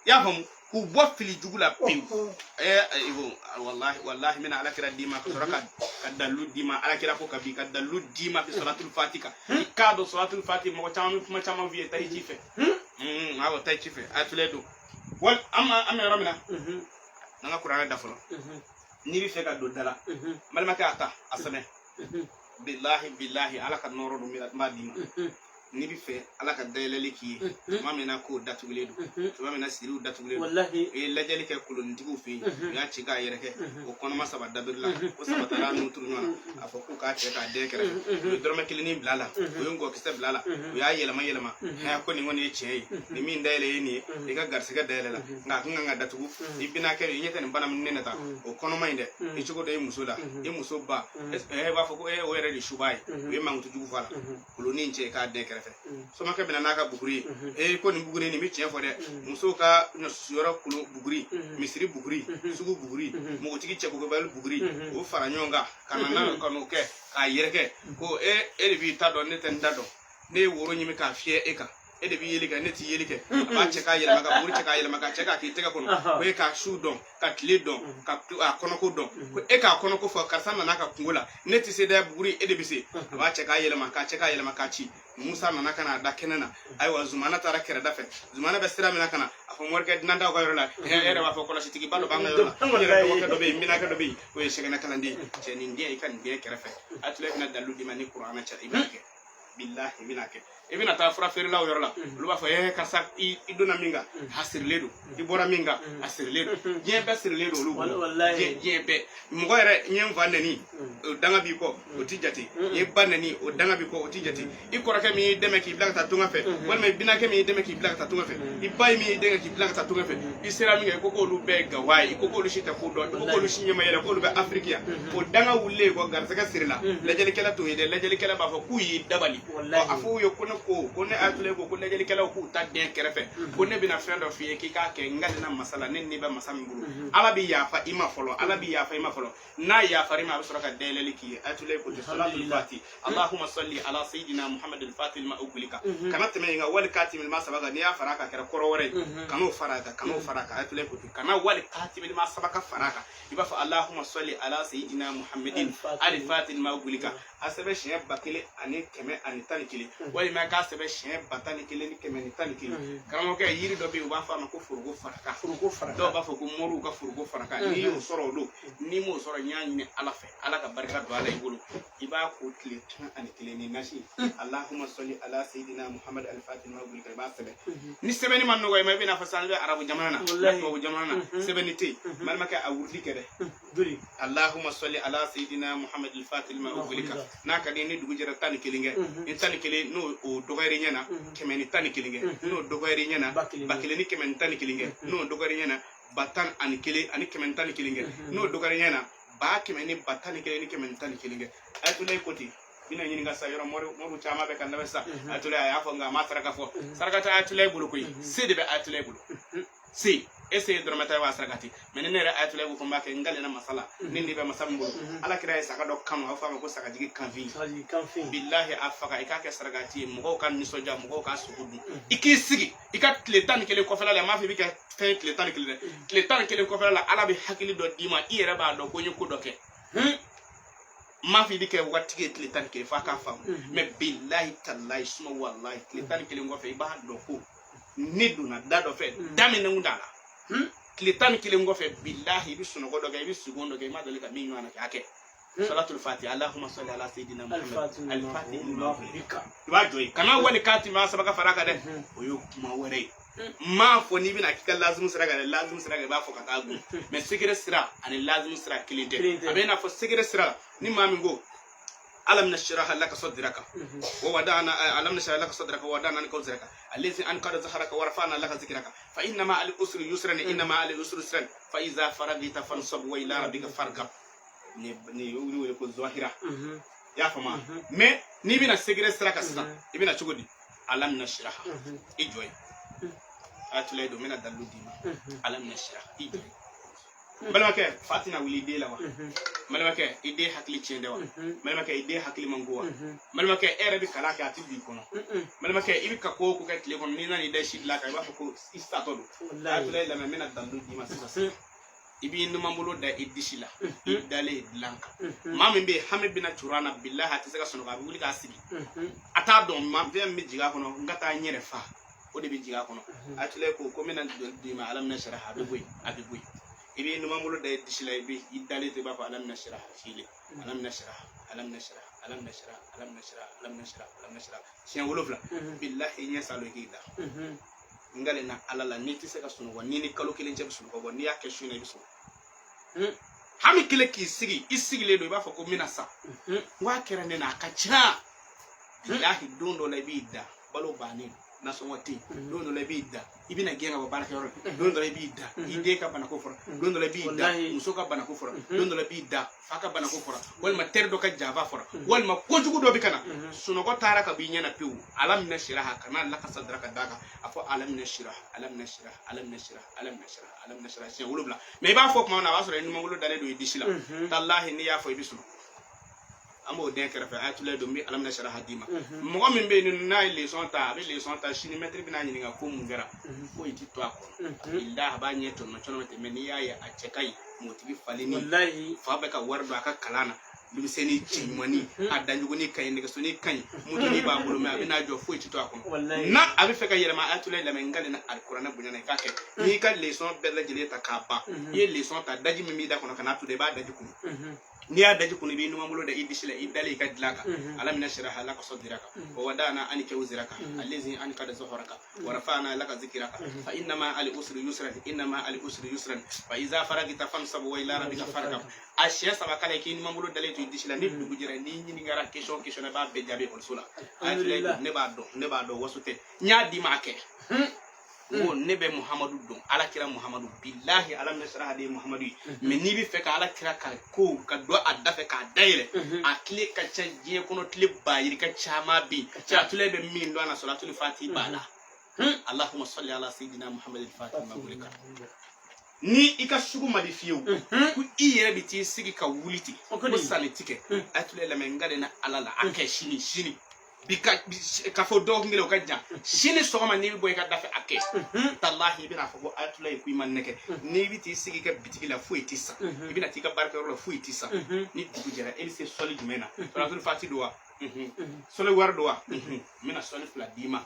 i y'a faamu, k'u bɔ fili jugu la pewu. Ibo wallahi, wallahi, n bɛna Ala kira d'i ma ka sɔrɔ ka dalilu d'i ma. Ala kira ko ka bi ka dalilu d'i ma bi salatul fati kan. I k'a dɔn salatul fati, mɔgɔ caman bɛ kuma caman f'i ye, taa i ci fɛ. Awɔ, taa i ci fɛ, a filɛ don wal an ma an bɛ yɔrɔ min na, n'an ka kuranɛ da fɔlɔ. N'i bɛ fɛ ka don da la, n balimakɛ, a ta a sɛbɛn. Bilahi, bilahi, Ala ka nɔɔrɔ don n b'a d'i ma. N'i bɛ fɛ Ala ka dayɛlɛli k'i ye tuma min na k'o datugulen don, tuma min na siriw datugulen don,
Wallahi.
U ye lajɛli kɛ kolonitigiw fɛ yen, u y'a ci k'a yɛrɛkɛ, o kɔnɔma saba dabiri la, o saba taara nun turu ɲɔgɔn na, a fɔ k'u k'a cɛ k'a den kɛrɛfɛ. U ye dɔrɔmɛ kelennin bila a la, u ye ngɔkisɛ bila a la, u y'a yɛlɛma yɛlɛma. Hɛn, ko nin kɔni ye tiɲɛ ye, nin min dayɛlɛ ye nin ye, i ka garisɛgɛ dayɛlɛ la, nka a kun kan ka datugu. I bɛna kɛ i ɲɛ tɛ nin bana min ne ta o kɔnɔma in dɛ, i cogo dɔ i muso la, i muso ba e b'a fɔ ko o yɛrɛ de suba ye. U ye mankutu jugu fɔ a la, kolonin cɛ k'a den kɛrɛfɛ. Somakɛ bɛna n'a ka buguri ye, ee, ko nin buguri nin bɛ tiɲɛ fɔ dɛ, musow ka ɲɔsusuyɔrɔ kolon buguri, misiri buguri, sugu buguri, npogotigi cɛkɔrɔbali buguri, o fara ɲɔgɔn kan ka na n'a ka n'o kɛ k'a yɛrɛkɛ. Ko e e de b'i ta dɔn, ne tɛ n ta dɔn. Ne ye woro ɲimi k'a fiyɛ e kan, e de b'i yeli kɛ, ne t'i yeli kɛ. A b'a cɛ k'a yɛlɛma, ka buguri cɛ k'a yɛlɛma, ka cɛ k'a k'i tɛgɛ kɔnɔ. Ko e k'a su dɔn, ka tile dɔn, ka a kɔnɔko dɔn. Ko e k'a kɔnɔko fɔ, karisa nana ka kungo la, ne tɛ se dɛ, buguri e de bɛ se. A b'a cɛ k'a yɛlɛma, k'a cɛ k'a yɛlɛma, k'a ci. Musa nana ka n'a da kɛnɛ na. Ayiwa, Zumana taara kɛrɛda fɛ. Zumana bɛ sira min na ka na a fɔ morikɛ dunantaw ka yɔrɔ la, e yɛrɛ b'a fɔ kɔlɔsitigiba dɔ b'an ka yɔrɔ la, n yɛrɛ dɔgɔkɛ dɔ bɛ yen, n bɛnakɛ dɔ bɛ yen, o ye sɛgɛnɛ kalanden ye. Cɛ, nin den, i ka nin den kɛrɛfɛ, a tila i bɛna dalilu d'i ma ni kuranɛ cɛ, i b'a kɛ. Bilahi, i bɛna kɛ, i bɛna taa fura feerelaw yɔrɔ la, olu b'a fɔ ee, karisa, i donna min kan, a sirilen don, i bɔra min kan, a sirilen don. Diɲɛ bɛɛ sirilen don olu bolo.
Wallahi.
Diɲɛ bɛɛ, mɔgɔ yɛrɛ, n ye n fa nɛni, o danga b'i kɔ, o ti jate. I ye ba nɛni, o danga b'i kɔ, o ti jate. I kɔrɔkɛ min y'i dɛmɛ k'i bila ka taa tunga fɛ, walima i binakɛ min y'i dɛmɛ k'i bila ka taa tunga fɛ, i ba ye min y'i dɛmɛ k'i bila ka taa tunga fɛ, i sera min kɛ, i ko k'olu bɛɛ ye gawa ye, i ko k'olu si tɛ ko dɔn, i ko k'olu si ɲɛ ma yɛlɛ, k'olu bɛ Afiriki yan, o danga wulilen kɔ, garisɛgɛ sirila. Lajɛlikɛla t'o ye dɛ. Lajɛlikɛla b'a fɔ k'u y'i dabali.
Wallahi.
A fɔ u ye ko ne ko ne Ayatollah ko lajɛlikɛlaw k'u ta den kɛrɛfɛ, ko ne bɛna fɛn dɔ f'i ye k'i k'a kɛ. N ka na masa la, ne ni bɛ masa min bolo, Ala bɛ yafa i ma fɔlɔ, Ala bɛ yafa i ma fɔlɔ. N'a yafara i ma, a bɛ sɔrɔ ka dayɛlɛli k'i ye. Ayatollah ko ten, salatul fati, Allahumma salli ala sayyidina Muhammad al-fatih lima ughliqa, kana tɛmɛ yen kan, wali katimi lima saba kan. N'i y'a fara a kan, a kɛra kɔrɔ wɛrɛ ye. Kan'o fara a kan, kan'o fara a kan. Ayatollah ko ten, kana wali katimi lima saba ka fara a kan. I b'a fɔ Allahumma salli ala sayyidina Muhammadin al-fatih lima ughliqa. A sɛbɛn siɲɛ 1111, walima k'a sɛbɛn siɲɛ 11111. Karamɔgɔkɛ, yiri dɔ bɛ yen, u b'a fɔ a ma ko foroko faraka.
Foroko faraka.
Dɔw b'a fɔ ko moriw ka foroko faraka. N'i y'o sɔrɔ, o don. N'i m'o sɔrɔ, n y'a ɲini Ala fɛ, Ala ka barika don a la i bolo. I b'a ko tile 11 ni nasi, Allahumma salli ala sayyidina Muhammad al-fatih lima ughliqa. I b'a sɛbɛn. Ni sɛbɛnni ma nɔgɔ i ma, i bɛ n'a fɔ sisan i bɛ arabu jamana na,
Wallahi.
tubabu jamana na, sɛbɛnni tɛ yen. Balimakɛ, a wurudi kɛ dɛ.
Joli?
Allahumma salli ala sayyidina Muhammad al-fatih lima ughliqa. N'a ka di ni dugu jɛra, 11 kɛ. Ni 11 n'o o dɔgɔyara ɲɛ na, 111 kɛ. N'o dɔgɔyara ɲɛ na,
1000.
1111 kɛ. N'o dɔgɔyara ɲɛ na, 11111 kɛ. N'o dɔgɔyara ɲɛ na, 111111 kɛ. Ayatollah ko ten. Bɛna ɲininka sa yɔrɔ moriw caman bɛ ka n lamɛn sisan. Ayatollah a y'a fɔ, nka a ma saraka fɔ. Saraka tɛ Ayatollah bolo koyi, se de bɛ Ayatollah bolo. Se e se ye dɔrɔmɛ tan ye, wa saraka tɛ. Mɛ ni ne yɛrɛ Ayatollah ko ko n b'a kɛ, n kalenna masa la, ne ni bɛ masa min bolo. Ala kira ye saga dɔ kanu, a bɛ fɔ a ma ko sagajigi kanfin.
Sagajigi kanfin.
Bilahi, a faga, i k'a kɛ sarakati ye, mɔgɔw ka nisɔndiya, mɔgɔw ka sogo dun. I k'i sigi i ka tile 11 kɔfɛla la. N m'a fɔ i bɛ kɛ fɛn tile 11 dɛ. Tile 11 kɔfɛla la, Ala bɛ hakili dɔ d'i ma, i yɛrɛ b'a dɔn ko n ye ko dɔ kɛ. N m'a fɔ i bɛ kɛ waritigi ye tile 11, f'a k'a faamu. Mɛ bilahi talahi suma walahi, tile 11 kɔfɛ, i b'a dɔn ko ne donna da dɔ fɛ, da min ne kun t'a la. Tile 11 kɔfɛ, bilahi, i bɛ sunɔgɔ dɔ kɛ, i bɛ sugon dɔ kɛ, i ma deli ka min ɲɔgɔn na kɛ, a kɛ salatul fati, Allahumma salli ala sayyidina Muhammad al-fatih lima ughliqa. I b'a jɔ yen, kana wali kati ma saba ka fara kan dɛ, o ye kuma wɛrɛ ye. N m'a fɔ n'i bɛna k'i ka lazimu sira kan dɛ. Lazimu sira kan, i b'a fɔ ka taa gun. Mɛ secret sira ani lazimu sira kelen tɛ. A bɛ i n'a fɔ secret sira la, ni maa min ko Alam nashraha laka sadraka wa wada'na alam nashrah laka sadraka wa wada'na anka wizraka allazi anqadha zahraka wa rafa'na laka zikraka fa inna ma'al usri yusran, inna ma'al usri yusran, fa iza faragta fansab wa ila rabbika farghab. Ni y'olu wele ko zahira. I y'a faamu? Mais n'i bɛna secret sira kan sisan, i bɛna cogo di? Alam nashraha, i jɔ yen. Ayatollah don, n bɛna dalilu d'i ma. Alam nashraha, i jɔ yen. Balimakɛ, fa tɛna wuli i den la wa? Balimakɛ, i den hakili tiɲɛ dɛ wa? Balimakɛ, i den hakili man go wa? Balimakɛ, e yɛrɛ bɛ kalan kɛ, a tɛ don i kɔnɔ. Balimakɛ, i bɛ ka ko o ko kɛ tile kɔnɔ, n'i nana i da si dilan kan, i b'a fɔ ko i satɔ don. Ayatollah lamɛn, n bɛna dalilu d'i ma sisan sisan. I b'i numanbolo da i disi la, i dalen dilan kan. Maa min bɛ yen, hami bɛna curu a na, bilahi, a tɛ se ka sunɔgɔ, a bɛ wuli k'a sigi, a t'a dɔn maa fɛn min bɛ jigin a kɔnɔ. N ka taa n yɛrɛ fa, o de bɛ jigin a kɔnɔ. Ayatollah ko n bɛna dɔnni d'i ma. Alam nashraha, a bɛ bɔ yen, a bɛ bɔ yen. I b'i numanbolo da i disi la, i bɛ i dalen to, i b'a fɔ alam nashraha fili, alam nashraha, alam nashraha, alam nashraha, alam nashraha, alam nashraha, alam nashraha, siɲɛ 7. Bilahi, i ɲɛ salo, i k'i da. N na ala la, n'i tɛ se ka sunɔgɔ, n'i ni kalo kelen cɛ bɛ sunɔgɔ bɔ, n'i y'a kɛ su in na, i bɛ sunɔgɔ. Hami kelen k'i sigi, i sigilen don, i b'a fɔ ko n bɛna sa. N ko a kɛra ne na, a ka ca. Bilahi, don dɔ la i b'i da, balo bannen don, nasɔngɔ tɛ yen. Don dɔ la i b'i da, i bɛna gɛn ka bɔ baarakɛyɔrɔ la. Don dɔ la i b'i da, i den ka banako fɔra. Don dɔ la i b'i da, muso ka banako fɔra. Don dɔ la i b'i da, fa ka banako fɔra, walima teri dɔ ka janfa fɔra, walima kojugu dɔ bɛ ka na. Sunɔgɔ taara ka b'i ɲɛna pewu. Alam nashraha, kana lakasa dara ka d'a kan. A fɔ alam nashraha, alam nashraha, alam nashraha, alam nashraha, alam nashraha, siɲɛ 7. Mais i b'a fɔ tuma min na, a b'a sɔrɔ i numanbolo dalen don i disi la. Talahi, n'i y'a fɔ, i bɛ sunɔgɔ. An b'o den kɛrɛfɛ. Ayatollah don, n bɛ alam nashraha d'i ma. Mɔgɔ min bɛ yen, n'a ye leçon ta, a bɛ leçon ta sini, mɛtiri bɛna ɲininka ko mun kɛra, foyi ti to a kɔnɔ. Bilahi, a b'a ɲɛ tɔnɔ tɔnɔ ten. Mais n'i y'a ye, a cɛ ka ɲi, mɔgɔtigi falenni, fa bɛ ka wari don a ka kalan na, denmisɛnnin cɛ ɲumanni, a danjuguni ka ɲi, nɛgɛsoni ka ɲi, motoni b'a bolo, mais a bɛ n'a jɔ, foyi ti to a kɔnɔ. N'a a bɛ fɛ ka yɛlɛma, ayatollah lamɛn, n ka na alikuranɛ bonya na, i k'a kɛ. N'i ka leçon bɛɛ lajɛlen ta k'a ban, i ye leçon ta, daji min b'i da kɔnɔ, kan'a to dɛ, i b'a daji kunu. N'i y'a daji kunu, i b'i numanbolo da i disi la, i dalen i ka dilan kan. Alam nashraha laka sadraka wa wada'na anka wizraka allazi anqadha zahraka wa rafa'na laka zikraka fa inna ma'al usri yusran, inna ma'al usri yusran, fa iza faragta fansab wa ila rabbika farghab. A siɲɛ 3 kala, k'i numanbolo dalen to i disi la. Ni dugu jɛra, n'i ɲininkara question question na, i b'a bɛɛ jaabi ekɔliso la. Ne b'a dɔn, ne b'a dɔn, waso tɛ. N y'a d'i ma, a kɛ. N ko ne bɛ Muhamadu dɔn, ala kira Muhamadu. Bilahi, alam nashraha de ye Muhamadu ye. Mais n'i bɛ fɛ ka ala kira ka ko ka don a da fɛ k'a dayɛlɛ, a tile ka ca diɲɛ kɔnɔ, tile ba yirika caman bɛ yen. Cɛ bɛ min dɔn a na, sɔrɔ fati b'a la. Allahumma salli ala sayyidina Muhammad al-Fatih ma gulika. Ni i ka sugu ma di fiyewu, ko i yɛrɛ de t'i sigi ka wuli ten, ko sanni ti kɛ. Ayatollah lamɛn, n ka na ala la, a kɛ sini sini bi ka fɔ dɔgɔkun kelen o ka jan. Sini sɔgɔma, n'i bɛ bɔ i ka da fɛ, a kɛ. Talahi, i bɛna fɔ ko ayatollah ko i ma nɛgɛ. N'i bɛ t'i sigi i ka bitigi la, foyi t'i san. I bɛna t'i ka baarakɛyɔrɔ la, foyi t'i san. Ni dugu jɛra, e bɛ se sɔli jumɛn na? Salatul fati don wa? Sɔli wari don wa? N bɛna sɔli 2 d'i ma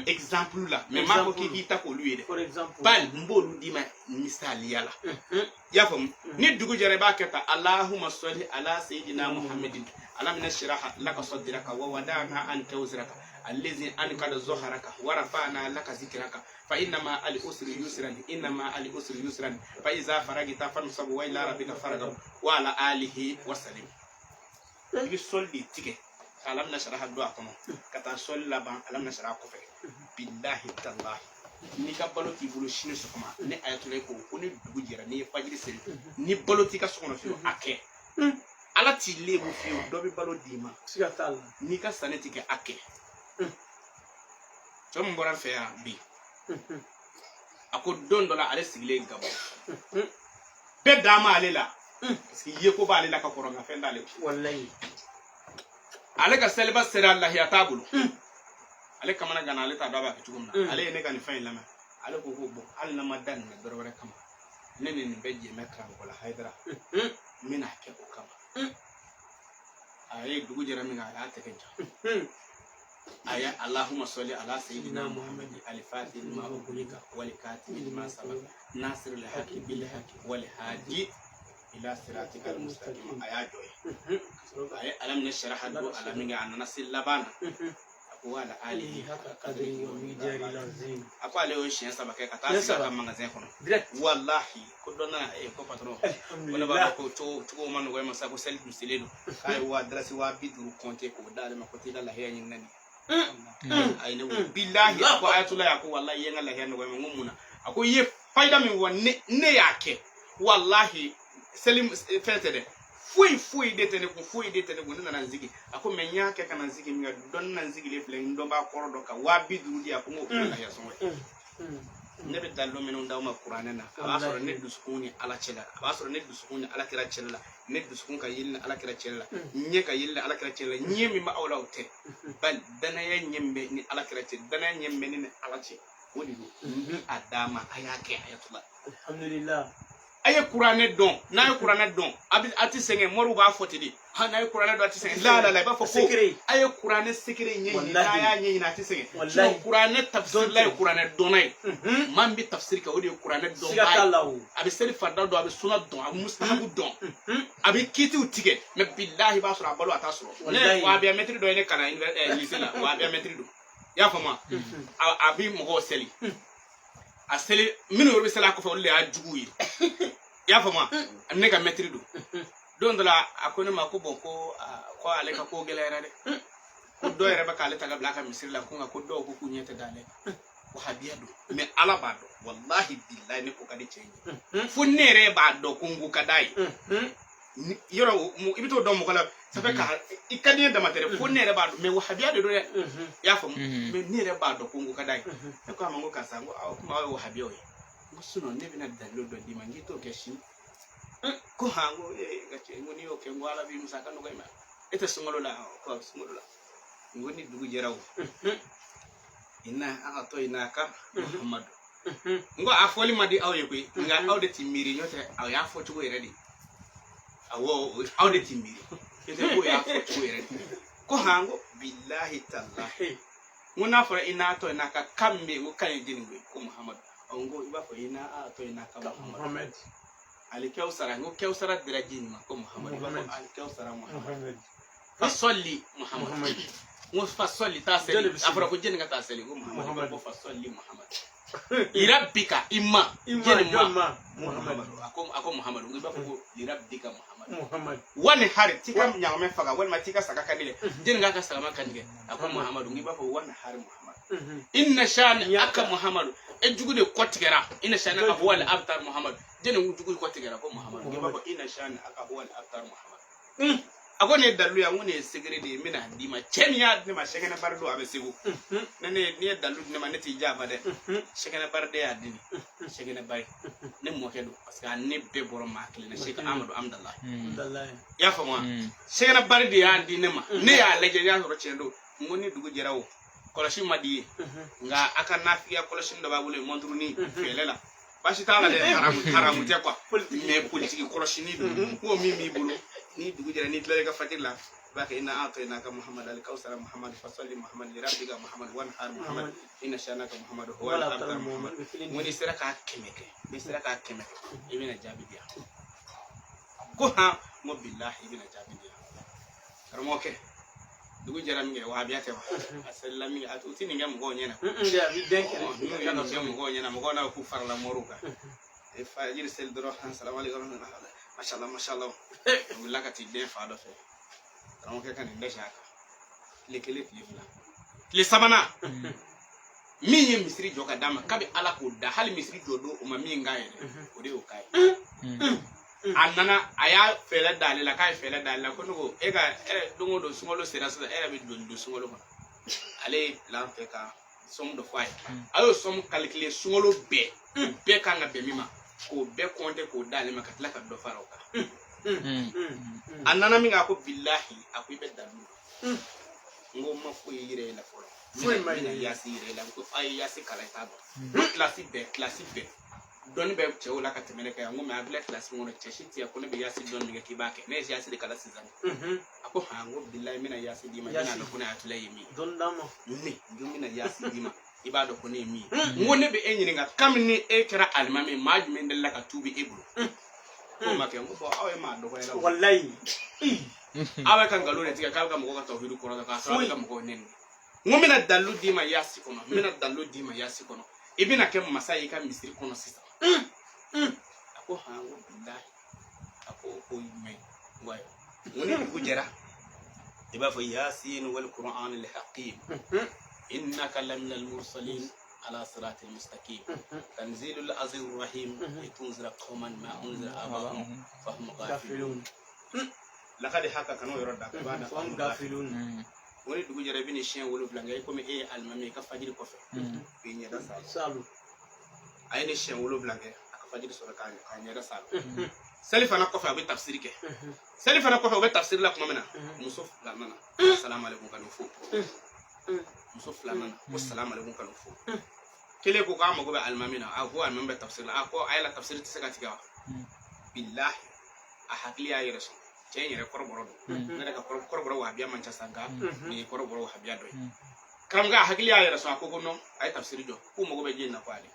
exemple la, mais n m'a fɔ k'i k'i ta k'olu ye dɛ. Bal n b'olu d'i ma misaliya la, i y'a faamu? Ni dugu jɛra, i b'a kɛ tan: Allahumma salli ala sayyidina Muhammadin, alam nashraha laka sadraka wa wada'na anka wizraka allazi anqadha zahraka wa rafa'na laka zikraka fa inna ma'al usri yusran, inna ma'al usri yusran, fa iza faragta fansab wa ila rabbika farghab, wa ala alihi wa sallim. I bɛ sɔli de tigɛ ka alam nashraha don a kɔnɔ, ka taa sɔli laban alam nashraha kɔfɛ. Bilahi talahi, n'i ka balo t'i bolo sini sɔgɔma, ne ayatollah ko ni dugu jɛra, n'i ye fajiri seli, ni balo t'i ka so kɔnɔ fiyewu, a kɛ. Ala t'i lebu fiyewu, dɔ bɛ balo d'i ma.
Siga t'a la.
N'i ka sanni ti kɛ, a kɛ. Cɛ min bɔra n fɛ yan bi, a ko don dɔ la, ale sigilen Gabɔ, bɛɛ dan ma ale la, parce que yeko b'ale la ka kɔrɔ, nka fɛn t'ale kun.
Walayi.
Ale ka seliba sera, lahiya t'a bolo, ale kamana gana, ale t'a dɔn a b'a kɛ cogo min na. Ale ye ne ka nin fɛn in lamɛn, ale ko bon, hali n'a ma da nin na dɔrɔ wɛrɛ kama, ne ni nin bɛɛ jɛmɛ karamɔgɔ la Hayidara, n bɛna kɛ o kama. A ye dugu jɛra min kɛ, a y'a tɛgɛ ja, a ye Allahumma salli ala sayyidina Muhammad al-Fatih lima ughliqa wal khatimi lima sabaqa nasir al-haqi bil haqi wal hadi ila siratika al-mustaqim. A y'a jɔ ye, a ye alam nashraha don ala min kɛ, a nana se laban na, a ko wa ala alihi
Haka qadri wa miqdari lazim.
A ko ale y'o siɲɛ saba kɛ ka taa
Siɲɛ
sigi a ka
saba.
magasin kɔnɔ.
Direct.
Walahi, ko dɔ nana ko patron, ko ne b'a
Alhamdulillah.
dɔn ko cogo cogo ma nɔgɔ e ma sa, ko seli tun selen don, k'a ye wa dalasi 50 000 compter k'o d'ale ma, ko t'i ka lahiya ɲini na nin ye. A ye ne wele, bilahi, a ko ayatollah, a ko walahi, i ye n ka lahiya nɔgɔya ma. N ko mun na? A ko i ye fayida min fɔ, ne y'a kɛ, walahi, seli fɛn tɛ dɛ, foyi foyi de tɛ ne kun, foyi de tɛ ne kun, ne nana n sigi. A ko mɛ n y'a kɛ ka na n sigi min kɛ, dɔnni na n sigilen filɛ, n dɔnbaa kɔrɔ dɔ ka 50 000 di, a ko n k'o kɛ lahiya sɔngɔ ye. Ne bɛ dalilu minnu d'aw ma kuranɛ na, a b'a sɔrɔ ne dusukun ni ala cɛla, a b'a sɔrɔ ne dusukun ni ala kira cɛla la, ne dusukun ka yeli ni ala kira cɛla la, ɲɛ ka yeli ni ala kira cɛla la. Ɲɛ min bɛ aw la, o tɛ bali danaya ɲɛ min bɛ ni ala kira cɛ, danaya ɲɛ min bɛ ne ni ala cɛ, o de don. N bɛ a d'a ma, a y'a kɛ ayatollah.
Alhamdulillah.
A ye kuranɛ dɔn, n'a ye kuranɛ dɔn, a bɛ a ti sɛgɛn. Moriw b'a fɔ ten de, ha, n'a ye kuranɛ dɔn, a ti sɛgɛn. La la la, i b'a fɔ ko
Secret.
a ye kuranɛ secret ɲɛɲini.
Wallahi.
N'a y'a ɲɛɲini, a ti sɛgɛn.
Wallahi.
Sinon kuranɛ tafsirila ye kuranɛ dɔnna ye. Maa min bɛ tafsiri kɛ, o de ye kuranɛ
Siga
dɔnbaa
t'a
ye.
la o.
A bɛ seli farida dɔn, a bɛ suna dɔn, a bɛ mustahabu dɔn, a bɛ kiitiw tigɛ. Mɛ bilahi, i b'a sɔrɔ a balo a t'a sɔrɔ. Ne
Wallahi.
wahabiya mɛtiri dɔ ye ne kalan lycée la, wahabiya mɛtiri don, i y'a faamu wa? A bɛ mɔgɔw seli, a seli minnu yɛrɛ bɛ seli a kɔfɛ, olu de y'a juguw ye, i y'a faamu wa? Ne ka mɛtiri don. Don dɔ la, a ko ne ma ko bɔn, ko aa, ko ale ka ko gɛlɛyara dɛ, ko dɔw yɛrɛ bɛ k'ale ta ka bila a ka misiri la, ko nka ko dɔw ko k'u ɲɛ tɛ d'ale kan. Wahabiya don, mɛ ala b'a dɔn, walahi bilahi, ne ko ka di cɛ in ye, fo ne yɛrɛ b'a dɔn ko n ko ka d'a ye. Yɔrɔ i bɛ t'o dɔn mɔgɔ la, ça fait ka i ka di n ye dama tɛ dɛ, fo ne yɛrɛ b'a dɔn. Mɛ wahabiya de don dɛ, i y'a faamu? Mɛ ne yɛrɛ b'a dɔn ko n ko ka d'a ye. Ne ko a ma, n ko karisa, n ko awɔ, komi aw ye wahabiyaw ye, n ko sinon ne bɛna dalilu dɔ d'i ma, n k'i t'o kɛ sini. Ko han, n ko ee, ka cɛ, n ko n'i y'o kɛ, n ko ala b'i musaka nɔgɔya i ma. E tɛ sunkalo la? Ko a bɛ sunkalo la. N ko ni dugu jɛra, o ina a'tainaka muhammadu. N ko a fɔli man di aw ye koyi, nka aw de ti miiri, n'o tɛ aw y'a fɔ cogo yɛrɛ de. Awɔ, aw de ti miiri, n'o tɛ k'o y'a fɔ cogo yɛrɛ de. Ko han, n ko bilahi talahi, n ko n'a fɔra ina a'tainaka, kan min bɛ yen, n ko kan ye jeni koyi? Ko muhammadu. Ɔ, n ko i b'a fɔ ina a'tainaka muhammadu.
Muhammad.
Ali kawsara, n ko kawsara dira jeni ma? Ko muhammadu. I b'a fɔ
Muhammad.
ali kawsara muhammadu.
Muhammad.
Fasɔli muhammadu.
Muhammad.
N ko fasɔli, taa
Jɔn
seli.
de bɛ
A
seli?
fɔra ko jeni ka taa seli? Ko muhammadu.
Muhammadu.
Ko fasɔli muhammadu lirabbika, i ma
Ima
jeni
jɔn
ma?
Ma Muhammad.
Muhammadu. A ko muhammadu, i b'a fɔ ko lirabbika muhammadu.
Muhammad.
Wani hari t'i ka ɲagamɛ faga walima t'i ka saga kantigɛ, jeni k'a ka sagama kantigɛ? A ko muhammadu. I b'a fɔ wani hari muhammadu, inna shani aka muhammadu, e jugu de kɔ tigɛra, inna shani aka huwa al abtar muhammadu, jeni jugu kɔ tigɛra? Ko muhammadu. I b'a fɔ inna shani aka huwa al abtar muhammadu. A ko nin ye dalilu ye, n ko nin ye secret de ye, n bɛna d'i ma. Cɛ min y'a di ne ma, sɛgɛnɛ bari don, a bɛ segu. Ne ne n'i ye dalilu di ne ma, ne t'i janfa dɛ. Sɛgɛnɛ bari de y'a di ne, sɛgɛnɛ bari ne mɔkɛ don, parce que a ne bɛɛ bɔra maa kelen na, Sɛki Amadu Amudalayi.
Wallahi.
I y'a faamu wa? Sɛgɛnɛ bari de y'a di ne ma, ne y'a lajɛ, n y'a sɔrɔ tiɲɛ don. N ko ni dugu jɛra, o kɔlɔsi ma di ye, nka a ka nafigiya kɔlɔsi dɔ b'a bolo yen, mɔnturuni fɛlɛ la, baasi t'a la dɛ, haramu haramu tɛ quoi, mais politiki kɔlɔsini don. Ko min b'i bolo, ni dugu jɛra, n'i tilala i ka fajiri la, i b'a kɛ ina a'tainaka muhammad al kawsara muhammad fasalli muhammad lirabbika muhammad wanhar muhammad inna shanaka muhammad huwa al
Wala
abtar
abtar
muhammad.
Muhammad.
N ko n'i sera k'a 100 kɛ, n'i sera k'a 100 kɛ, i bɛna jaabi di yan. Ko han, n ko bilahi, i bɛna jaabi di yan. Karamɔgɔkɛ, dugu jɛra min kɛ, wahabiya tɛ wa? A selila min kɛ, a u ti nin kɛ mɔgɔw ɲɛna.
De a b'i den kɛrɛ.
N'u ye nin kɛ mɔgɔw ɲɛna, mɔgɔw n'a k'u farala moriw kan. E fajiri seli dɔrɔn, salamu aleykum, mashallah mashallah, a wulila ka t'i den fa dɔ fɛ. Karamɔgɔkɛ ka nin dɛsɛ a kan tile kelen, tile fila, tile sabanan, min ye misiri jɔ ka d'a ma, kabi ala k'o da, hali misiri jɔ don o ma min k'a yɛrɛ, o de y'o k'a ye. A nana, a y'a fɛɛrɛ d'ale la, k'a ye fɛɛrɛ d'ale la. Ko ne ko e ka e don o don sunkalo sera sisan, e yɛrɛ bɛ don sunkalo kɔnɔ. Ale ye plan kɛ ka somme dɔ fɔ a ye, a y'o somme calculer, sunkalo bɛɛ bɛɛ kan ka bɛn min ma, k'o bɛɛ compter k'o d'ale ma, ka tila ka dɔ fara o kan. A nana min kɛ, a ko bilahi, a ko i bɛ dalu dɔn. N ko n ma foyi yira e la fɔlɔ.
Foyi ma
n bɛna
yira.
yaasi yira e la. N ko a ye yaasi kalan, i t'a dɔn. N ko kilasi bɛɛ, kilasi bɛɛ dɔnni bɛ cɛw la ka tɛmɛ ne kan yan. N ko mɛ a filɛ kilasi min kɔnɔ, cɛ si tɛ yan ko ne bɛ yaasi dɔnni min kɛ k'i b'a kɛ. Ne ye yaasi de kalan sisan. A ko han, n ko bilahi, n bɛna yaasi d'i ma, i bɛna dɔn ko ne hakili ye min ye.
Dɔnni d'a ma.
Ne n ko n bɛna yaasi d'i ma, i b'a dɔn ko ne ye min ye. N ko ne bɛ e ɲininka, kabini e kɛra alimami ye, maa jumɛn delila ka tuubi e bolo? K'o ma kɛ. N ko bɔn, aw ye maa dɔgɔya la o.
Wallahi.
Aw bɛ ka nkalon de tigɛ k'a bɛ ka mɔgɔw ka tawhidu kɔrɔta, k'a sɔrɔ a bɛ ka mɔgɔw nɛni. N ko n bɛna dalilu d'i ma yaasi kɔnɔ, n bɛna dalilu d'i ma yaasi kɔnɔ, i bɛna kɛ masa ye i ka misiri kɔnɔ sisan. A ko han? N ko bilahi. A ko o ye jumɛn ye? N ko ayiwa, n ko ni dugu jɛra, i b'a fɔ yasin wal qur'an al hakim innaka lamina al mursalin ala siratil mustaqim tanzilul aziz rahim litunzira qauman ma unzira abahum fahum ghafilun. Lakadi haka kan'o yɔrɔ da, i b'a da.
Fahum ghafilun.
O ni dugu jɛra, i bɛ nin siɲɛ 7 kɛ, i komi e ye alimami ye, i ka fajiri kɔfɛ i ɲɛda salo. A ye nin siɲɛ 7 kɛ, a ka fajiri sɔrɔ k'a ɲɛda salo. Seli fana kɔfɛ, a bɛ tafsiri kɛ. Seli fana kɔfɛ, u bɛ tafsiri la tuma min na, muso fila nana, salamu aleykum, ka n'u fo. Muso fila nana ko salamu aleykum, ka n'u fo. Kelen ko k'a mago bɛ alimami na. A ko alimami bɛ tafsiri la. A ko a yala tafsiri tɛ se ka tigɛ wa? Bilahi, a hakili y'a yɛrɛ sɔn. Cɛ in yɛrɛ kɔrɔbɔrɔ don, ne yɛrɛ ka kɔrɔbɔrɔ wahabiya man ca sa, nka nin ye kɔrɔbɔrɔ wahabiya dɔ ye. Karamɔgɔ, a hakili y'a yɛrɛ sɔn. A ko ko non, a ye tafsiri jɔ, k'u mago bɛ jɛn na. Ko ale,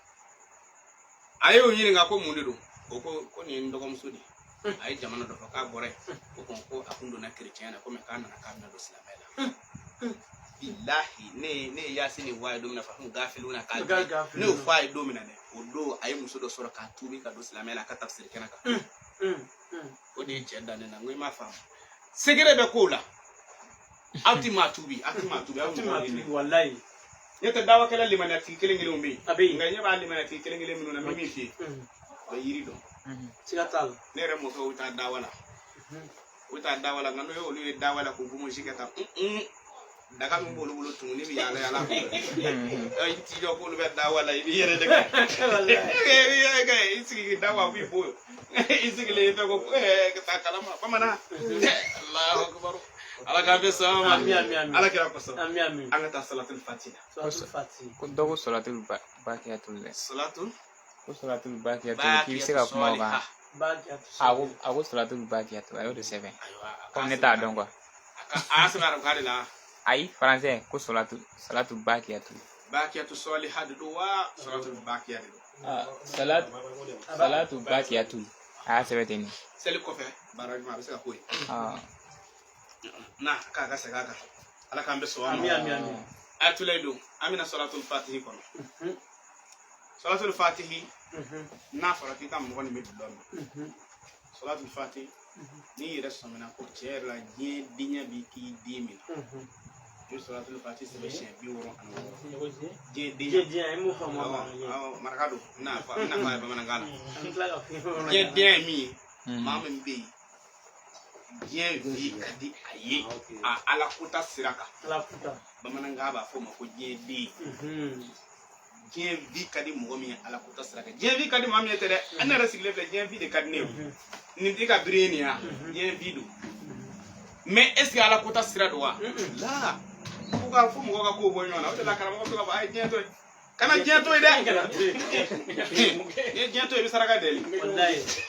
a y'o ɲininka ko mun de don. O ko ko nin ye n dɔgɔmuso de ye. A ye jamana dɔ fɔ k'a bɔra yen. Ko ko ko a kun donna kerecɛnya na, ko mɛ k'a nana k'a bɛna don silamɛya la. Bilahi, ne ye yasini fɔ a ye don min na, fahum gafiluna k'a ne y'o fɔ a ye don min na dɛ, o don a ye muso dɔ sɔrɔ k'a tuubi ka don silamɛya la, a ka tafsiri kɛnɛ kan. O de ye cɛ dan ne na. N ko i m'a faamu, secret bɛ kow la. Aw ti maa tuubi, aw ti maa tuubi, aw mɔgɔw de.
Walayi.
Ne tɛ dawakɛla limaniyatigi kelen kelenw bɛ yen.
A bɛ yen.
Nka ɲɛ b'a limaniyatigi kelen kelen minnu na, n bɛ min f'i ye, u bɛ yiri dɔn.
Siga t'a la.
Ne yɛrɛ mɔkɛw bɛ taa dawa la, u bɛ taa dawa la, nka n'o ye olu ye dawa la k'u gosi ka taa, daga min b'olu bolo, tumuni bɛ yaala yaala. I t'i jɔ k'olu bɛ dawa la, i b'i yɛrɛ de kɛ, i b'i yɛrɛ kɛ, i sigi k'i dawa, b'i bo i sigilen i fɛ ko ka taa kalama bamanan. Alahu akibaru, Ala k'an bɛ sɔn ma. Ala kira kosɔn. An ka taa salatul fatiha.
Ko dɔ ko salatul bakiyatul dɛ.
Salatul
Ko salatul bakiyatul, k'i bɛ se ka kuma o kan. A ko salatul bakiyatul, a y'o de sɛbɛn. Comme ne t'a dɔn quoi.
A y'a sɛbɛn arabukan de la.
Ayi, français ko salatu bakiyatu.
Bakiyatu sɔliha de don wa salatu bakiya de don?
Salatu bakiyatu, a y'a sɛbɛn ten de.
Seli kɔfɛ, baara ɲuman a bɛ se ka k'o ye. Na k'a ka segin a kan, Ala k'an bɛ sɔn a ma. Ayatollah don, an bɛna salatul fatihi kɔnɔ. Salatul fatihi, n'a fɔra k'i ka mɔgɔ nin bɛ dulɔ min, salatul fatihi, n'i yɛrɛ sɔmina ko tiɲɛ yɛrɛ la diɲɛ diɲɛ b'i k'i den minɛ, i bɛ salatul fatihi sɛbɛn siɲɛ 66. Diɲɛ diɲɛ, awɔ, maraka don, n n'a fɔ a ye bamanankan na. Diɲɛ diɲɛ ye min ye, maa min bɛ yen diɲɛ vi ka di a ye a ala kota sira kan, bamanankan b'a fɔ o ma ko diɲɛ den. Diɲɛ vi ka di mɔgɔ min ye ala kota sira kan, diɲɛ vi ka di maa min ye tɛ dɛ. An yɛrɛ sigilen filɛ, diɲɛ vi de ka di ne ye. Nin t'i ka biri ye nin ya, diɲɛ vi don. Mais est ce que ala kota sira don wa? La fo ka fo mɔgɔ ka kow bɔ ɲɔgɔn na. O de la karamɔgɔ bɛ to ka fɔ a ye diɲɛ to yen, kana diɲɛ to yen dɛ. N'i ye diɲɛ to yen, i bɛ saraka deli.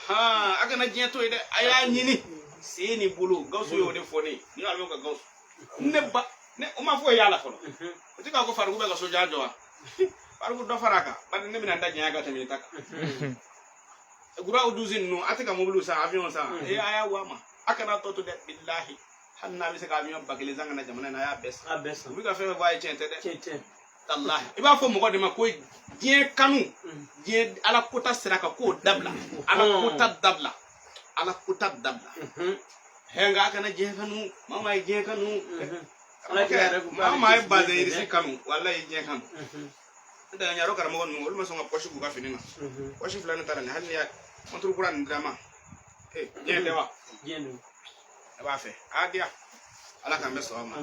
Han, a kana diɲɛ to yen dɛ, a y'a ɲini sen ni bolo. Gawusu y'o de fɔ ne ye. Ni y'ale ka Gawusu, ne ba ne o ma foyi y'a la fɔlɔ. O tɛ k'a ko fariku bɛ ka so jan jɔ wa? Fariku dɔ fara a kan, bari ne bɛna n da janya ka tɛmɛ i ta kan. Guraw dusi ninnu, a tɛ ka mobiliw san, avion san, ee a y'a wa ma, a kana tɔ to dɛ. Bilahi, hali n'a bɛ se ka avion 1000 san ka na jamana in na, a y'a bɛɛ san. U bɛ ka fɛn fɛn fɔ a ye, tiɲɛ tɛ dɛ. Walahi, i b'a fɔ mɔgɔ de ma ko diɲɛ kanu, diɲɛ ala kota sira kan, k'o dabila, ala kota dabila, ala kota dabila. Hɛ, nka a kana diɲɛ kanu. Maa maa ye diɲɛ kanu, maa maa ye bazɛn irisi kanu, walahi diɲɛ kanu. N tɛ ɲarɔ karamɔgɔ ninnu, olu ma sɔn ka pɔsi k'u ka fini na. Pɔsi fila nin ta la nin, hali ni y'a mɔnturu kura nin dira ma, ee diɲɛ tɛ wa? Ne b'a fɛ a diya. Ala k'an bɛ sɔn ma.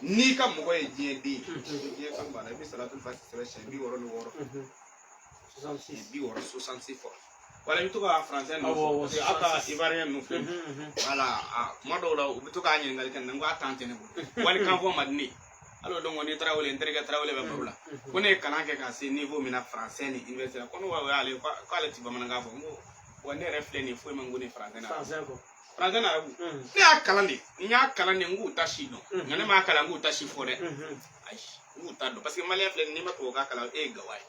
N'i ka mɔgɔ ye diɲɛ den ye, diɲɛ kanu b'a la, i bɛ salatul fati sɛbɛn siɲɛ 66, siɲɛ 66 fɔ. Wala i bɛ to ka français ninnu fɔ, parce que aw ka ivoirien ninnu filɛ, wala kuma dɔw la u bɛ to k'a ɲininkali kɛ n na, n ko a temps tɛ ne bolo, wali kan fɔ man di ne ye. Hali o don kɔni, Tarawele, n terikɛ Tarawele bɛ baro la, ko ne ye kalan kɛ ka se niveau min na français ni université la, ko ne wa y'ale k'ale ti bamanankan fɔ. N ko wa ne yɛrɛ filɛ nin ye, foyi ma n ko ne français na. Français na arabu, ne y'a kalan de, n y'a kalan de, n k'u ta si dɔn, nka ne m'a kalan n k'u ta si fɔ dɛ. Ayi, n k'u ta dɔn, parce que malien filɛ nin, n'i ma tubabukan kalan, e ye gawa ye.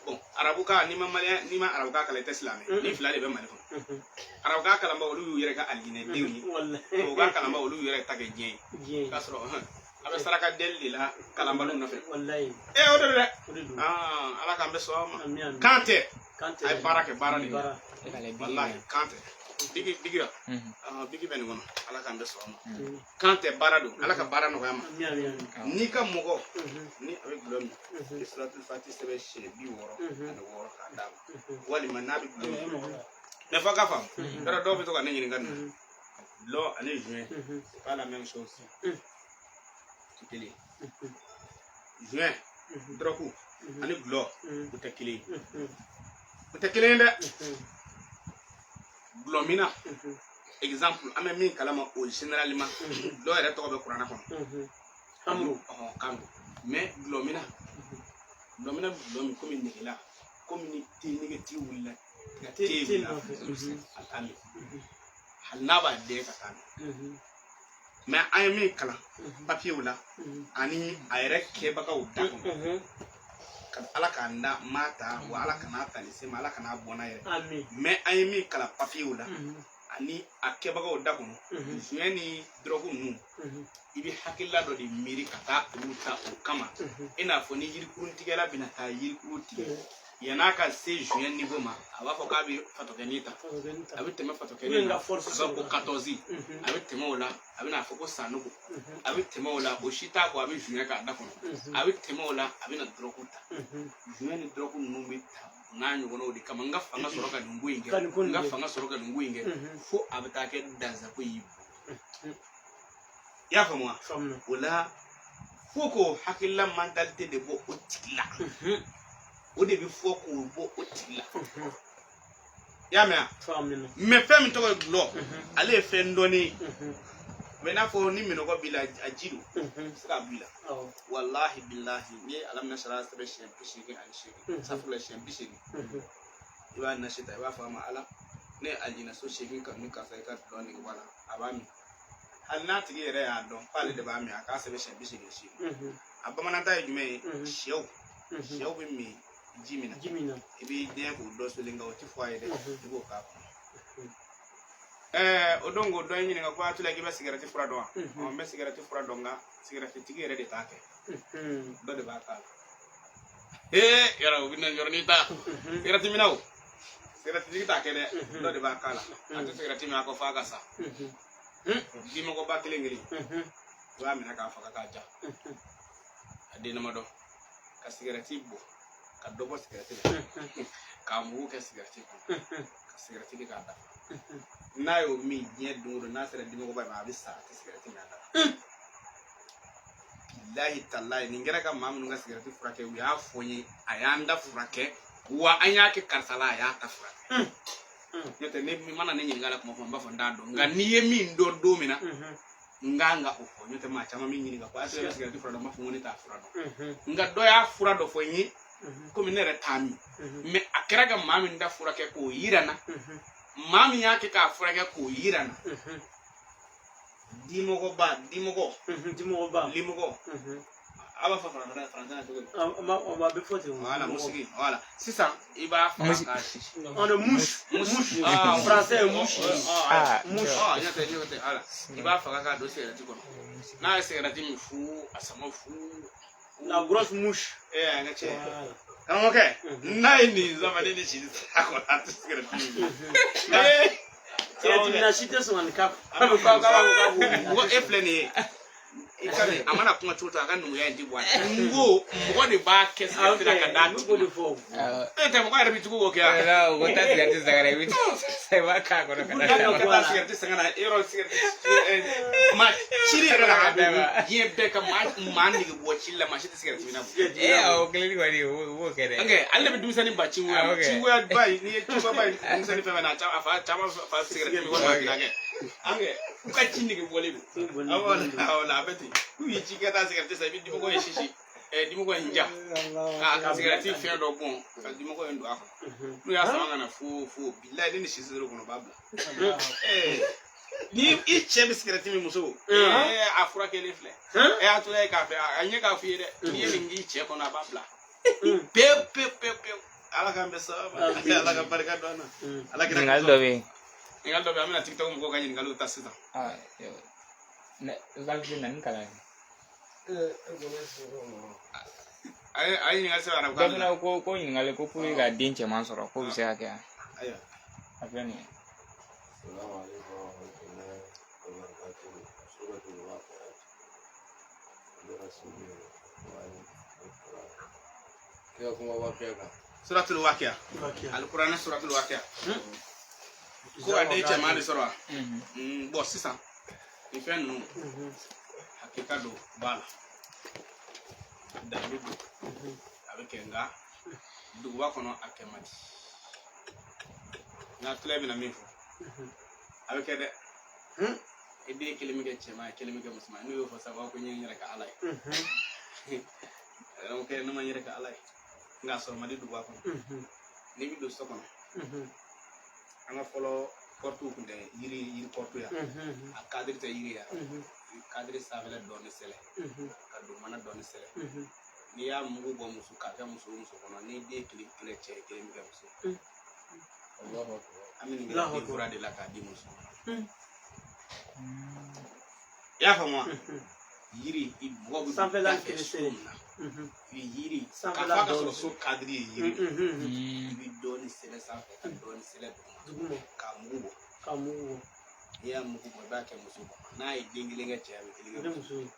Bon, arabukan, n'i ma malien, n'i ma arabukan kalan, i tɛ silamɛ. Ni fila de bɛ Mali kɔnɔ. Arabukan kalanba, olu y'u yɛrɛ ka alijinɛdenw ye. Tubabukan kalanba, olu y'u yɛrɛ ta kɛ diɲɛ ye. K'a sɔrɔ A bɛ saraka deli de la kalanbaliw nɔfɛ.
Walayi.
Ee, o de don dɛ.
O de don.
Ala k'an bɛ sɔn a ma.
Ami, ami.
Kan tɛ.
Kan tɛ.
A ye baara kɛ, baara de.
Baara.
E k'ale bigi.
Walahi, kan tɛ. Bigi bigi la.
Mhm.
Bigi bɛ nin kɔnɔ. Ala k'an bɛ sɔn a ma.
Mhm.
Kan tɛ, baara don. Ala ka baara nɔgɔya ma.
Ami, ami, ami.
N'i ka mɔgɔ
Mhm.
ni a bɛ gulɔ min,
Mhm.
i suratul fati sɛbɛn siɲɛ 66 k'a d'a ma.
Mhm.
Walima n'a bɛ gulɔ min. Mais f'a ka faamu. Yɔrɔ dɔw bɛ to ka ne ɲininka nin na.
Mhm.
Gulɔ ani joint,
Mhm.
c'est pas la même chose.
Mhm.
Tɛ kelen ye.
Mhm.
Joint,
Mhm.
dɔrɔgu
Mhm.
ani gulɔ,
Mhm.
u tɛ kelen ye.
Mhm.
U tɛ kelen ye dɛ.
Mhm.
Gulɔminna,
Mhm.
exemple, an bɛ min kalama o généralement, gulɔ yɛrɛ tɔgɔ bɛ kuranɛ kɔnɔ.
Mhm. Amuru.
Ɔhɔn, kan don. Mais gulɔminna, gulɔminna bɛ gulɔ min komi negela, komi ni te negetigi wulila ka te
Te
wulila
nɔfɛ. Mhm.
a t'a min. Hali n'a b'a den ka taa min.
Mhm.
Mais an ye min kalan
Mhm.
papiyew la
Mhm.
ani a yɛrɛ kɛbagaw da kɔnɔ,
Mhm.
ka Ala k'an da maa ta wa Ala kan'a ta ni se ma, Ala kan'a bɔ n'a yɛrɛ.
Ami.
Mais an ye min kalan papiyew la
Mhm.
ani a kɛbagaw da kɔnɔ,
Mhm.
joint ni dɔrɔgu ninnu,
Mhm.
i bɛ hakilila dɔ de miiri ka taa olu ta o kama.
Mhm.
I n'a fɔ ni yirikuruntigɛla bɛna taa yirikuru tigɛ, yann'a ka se joint niveau ma, a b'a fɔ k'a bɛ fatɔkɛnin ta.
Fatɔkɛnin ta.
A bɛ tɛmɛ
Ou
fatɔkɛnin
ka
na,
force
a b'a fɔ ko
sɔrɔ.
14.
Mhm.
A bɛ tɛmɛ o la, a bɛna fɔ ko sanogo.
Mhm.
A bɛ tɛmɛ o la, o si t'a bɔ, a bɛ joint k'a da kɔnɔ.
Mhm.
A bɛ tɛmɛ o la, a bɛna dɔrɔgu ta.
Mhm.
Joint ni dɔrɔgu ninnu bɛ ta o n'a ɲɔgɔnnaw de kama, n ka fanga sɔrɔ ka nin ko in kɛ,
Ka nin ko nin
n ka
kɛ.
fanga sɔrɔ ka nin ko in kɛ,
Mhm.
fo a bɛ taa kɛ dansako y'i bolo.
Mhm.
I y'a faamu wa?
Faamu.
O la, fo k'o hakilila mentalité de bɔ o tigi la.
Mhm.
O de bɛ fɔ k'o bɔ o tigi la.
Mhm.
I y'a mɛn wa?
Faamu.
Mais fɛn min tɔgɔ ye gulɔ,
Mhm.
ale ye fɛn dɔnnen ye.
Mhm.
A bɛ i n'a fɔ ni minɔgɔ b'i la, a ji don,
Mhm.
i bɛ se k'a b'i la.
Awɔ.
Walahi bilahi, n'i ye alamina sara sɛbɛn siɲɛ 88,
Mhm.
safurula siɲɛ 80,
Mhm.
i b'a nasi ta, i b'a fɔ a ma: Ala, ne ye alijinɛ so 8 kanu ni karisa, i ka dulɔ nege bɔ a la, a b'a min. Hali n'a tigi yɛrɛ y'a dɔn k'ale de b'a min, a k'a sɛbɛn siɲɛ 88.
Mhm.
A bamananta ye jumɛn ye?
Mhm.
Sɛw,
Mhm.
sɛw bɛ min ji min na,
Ji min na.
i b'i den k'o dɔ solen, nka o ti fɔ a ye dɛ.
Mhm.
I b'o k'a kɔnɔ. Ɛɛ, o don ko dɔ ye ɲininka ko a tula k'i bɛ sigɛrɛti fura dɔn wa?
Mhm.
Ɔ, n bɛ sigɛrɛti fura dɔn, nka sigɛrɛti tigi yɛrɛ de t'a kɛ.
Mhm.
Dɔ de b'a k'a la. Ee, yɔrɔ o bɛ na yɔrɔnin ta.
Mhm.
Sigɛrɛti minɛ o, sigɛrɛti tigi t'a kɛ dɛ.
Mhm.
Dɔ de b'a k'a la. A tɛ sigɛrɛti min a kɔ f'a ka sa.
Mhm.
Dimɔgɔba kelen kelen,
Mhm.
i b'a minɛ k'a faga k'a ja.
Mhm.
A den damadɔ ka sigɛrɛti bɔ ka dɔ bɔ sigɛrɛti la,
Mhm.
k'a mugu kɛ sigɛrɛti kɔnɔ,
Mhm.
ka sigɛrɛti kɛ k'a dafa.
Mhm.
N'a y'o min diɲɛ don o don, n'a sera dimɔgɔba ma, a bɛ sa, a tɛ sigɛrɛti min a da la. Bilahi talahi, nin kɛra ka maa minnu ka sigɛrɛti furakɛ, u y'a fɔ n ye, a y'an da furakɛ wa, an y'a kɛ karisa la, a y'a ta furakɛ. N'o tɛ, ne mana ne ɲininka la kuma o kuma, n b'a fɔ n t'a dɔn, nka n'i ye min dɔn don min na,
Mhm.
n kan ka o fɔ. N'o tɛ, maa caman min ɲininka ko a tɛ sigɛrɛti fura dɔn, n b'a fɔ ko ne t'a fura dɔn.
Mhm.
Nka dɔ y'a fura dɔ fɔ n ye,
Mhm.
komi ne yɛrɛ t'a min,
Mhm.
mais a kɛra ka maa min da furakɛ k'o yira n na,
Mhm.
maa min y'a kɛ k'a furakɛ k'o yira n na.
Mhm.
Dimɔgɔba, dimɔgɔ.
Mhm. Dimɔgɔba.
Limɔgɔ.
Mhm.
A b'a fɔ faransɛ, faransɛ na cogo di?
A bɛ fɔ ten.
Voilà, musiki, voilà. Sisan i b'a faga
Musi-
k'a sisi.
On est mouche.
Mouche.
Mouche.
Ah,
Français ye mouche.
Ah,
Mouche.
Ah, ɲɛ tɛ, ɲɛ tɛ, ala. I b'a faga k'a don sigɛrɛti kɔnɔ. N'a ye sigɛrɛti min fu, a sama fu.
La grosse mouche.
Eh, an ka cɛ.
Voilà.
Karamɔgɔkɛ,
Mhm.
n'a ye nin zamani ni si a kɔnɔ, a tɛ sigɛrɛti min. Eh,
Sigɛrɛti minna si tɛ sɔn ka nin k'a k'a bɛ k'a b'a
mɔgɔ e filɛ nin ye, i ka nin a mana kuma cogo cogo, a ka numuya in ti bɔ a la. N ko mɔgɔ de b'a kɛ sigɛrɛti la ka d'a
n bɛ
tigi
k'o de
ma.
fɔ o.
E tɛ mɔgɔ yɛrɛ bɛ tugu k'o kɛ yan.
O ko taa sigɛrɛti san ka na, i bɛ i b'a k'a kɔnɔ ka na.
Ka taa sigɛrɛti san ka na, e yɔrɔ sigɛrɛti maa cili yɛrɛ la, diɲɛ bɛɛ ka maa maa nege bɔ cili la, maa si tɛ sigɛrɛti minna bɔ.
Ee, awɔ, kelen kɔni, o b'o kɛ dɛ.
Nkɛ ale de bɛ denmisɛnnin ba cingoya ma.
Ah, ok.
Cingoya ba in, n'i ye cingoya ba in denmisɛnnin fɛn fɛn na, a fa caman fa sigɛrɛti min walima a kɛ an kɛ u ka ci nege bɔlen don. Awɔ, awɔ, a bɛ ten. N'u y'i ci ka taa sigɛrɛti san, i bɛ dimɔgɔ ye sisi, dimɔgɔ in ja ka sigɛrɛti fiɲɛ dɔ bɔn ka dimɔgɔ in don a kɔnɔ. N'u y'a sama ka na fo fo, bilayi, ne ni sisi kɔnɔ, u b'a bila. Ni i cɛ bɛ sigɛrɛti min, muso, a furakɛlen filɛ, a tora yen k'a fɛ a ɲɛ k'a f'i ye dɛ, n'i ye nin k'i cɛ kɔnɔ, a b'a bila pewu pewu pewu pewu. Ala k'an bɛn sababa ma, Ala ka barika don an na, Ala kira.
Ɲininkali dɔ bɛ yen.
Ɲininkali dɔ bɛ yen, an bɛna TikTok mɔgɔw ka ɲininkaliw ta sisan.
Ah, ne na nin kalan.
A ye ɲininkali sɛbɛn arabu
Dɔ
kan na.
fana ko ɲininkali ko pour ka den cɛman sɔrɔ k'o bɛ se ka kɛ wa?
Ayiwa.
A filɛ nin ye.
السلام عليكم ورحمة الله وبركاته. سورة الواقعة لرسول القرآن. كيف واقعة؟
Suratul Waqi'a.
Waqi'a.
Alikuranɛ suratul Waqi'a. Ko ka den cɛman de sɔrɔ wa? Bon, sisan nin fɛn ninnu, hakika don b'a la, dalilu don, a bɛ kɛ, nka duguba kɔnɔ a kɛ man di. Nka tila bɛna min fɔ, a bɛ kɛ dɛ. I den kelen bɛ kɛ cɛman ye, kelen bɛ kɛ musoman ye. N'o y'o fɔ sisan, u b'a fɔ ko n ye n yɛrɛ kɛ ala ye. Karamɔgɔkɛ, ne ma n yɛrɛ kɛ ala ye, nka a sɔrɔ man di duguba kɔnɔ. N'i bɛ don so kɔnɔ, an ka fɔlɔ pɔrɔtiw tun tɛ yiri pɔrɔti ya, a kadiri tɛ yiri ya. I bɛ kadiri sanfɛla dɔɔni sɛlɛ ka don mana dɔɔni sɛlɛ. N'i y'a mugu bɔ muso k'a kɛ muso o muso kɔnɔ, n'i den kelen kelen cɛ ye, kelen bɛ kɛ muso.
الله أكبر.
An bɛ nin kɛ
Allahu
den
Akbar.
fura de la k'a di muso ma. I y'a faamu wa? Yiri, i mɔgɔ bɛ don
Sanfɛla
da fɛ
kelen
so
sɛlɛ.
min na, i bɛ yiri k'a
Sanfɛla
fɔ a ka
dɔɔni
sɔrɔ so kadiri ye yiri de. I bɛ dɔɔni sɛlɛ sanfɛ ka dɔɔni sɛlɛ duguma
Duguma.
k'a mugu bɔ.
K'a mugu bɔ.
N'i y'a mugu bɔ, i b'a kɛ muso kɔnɔ. N'a ye den kelen kɛ cɛ ye, a bɛ kelen kɛ
Ne
muso.
muso ye.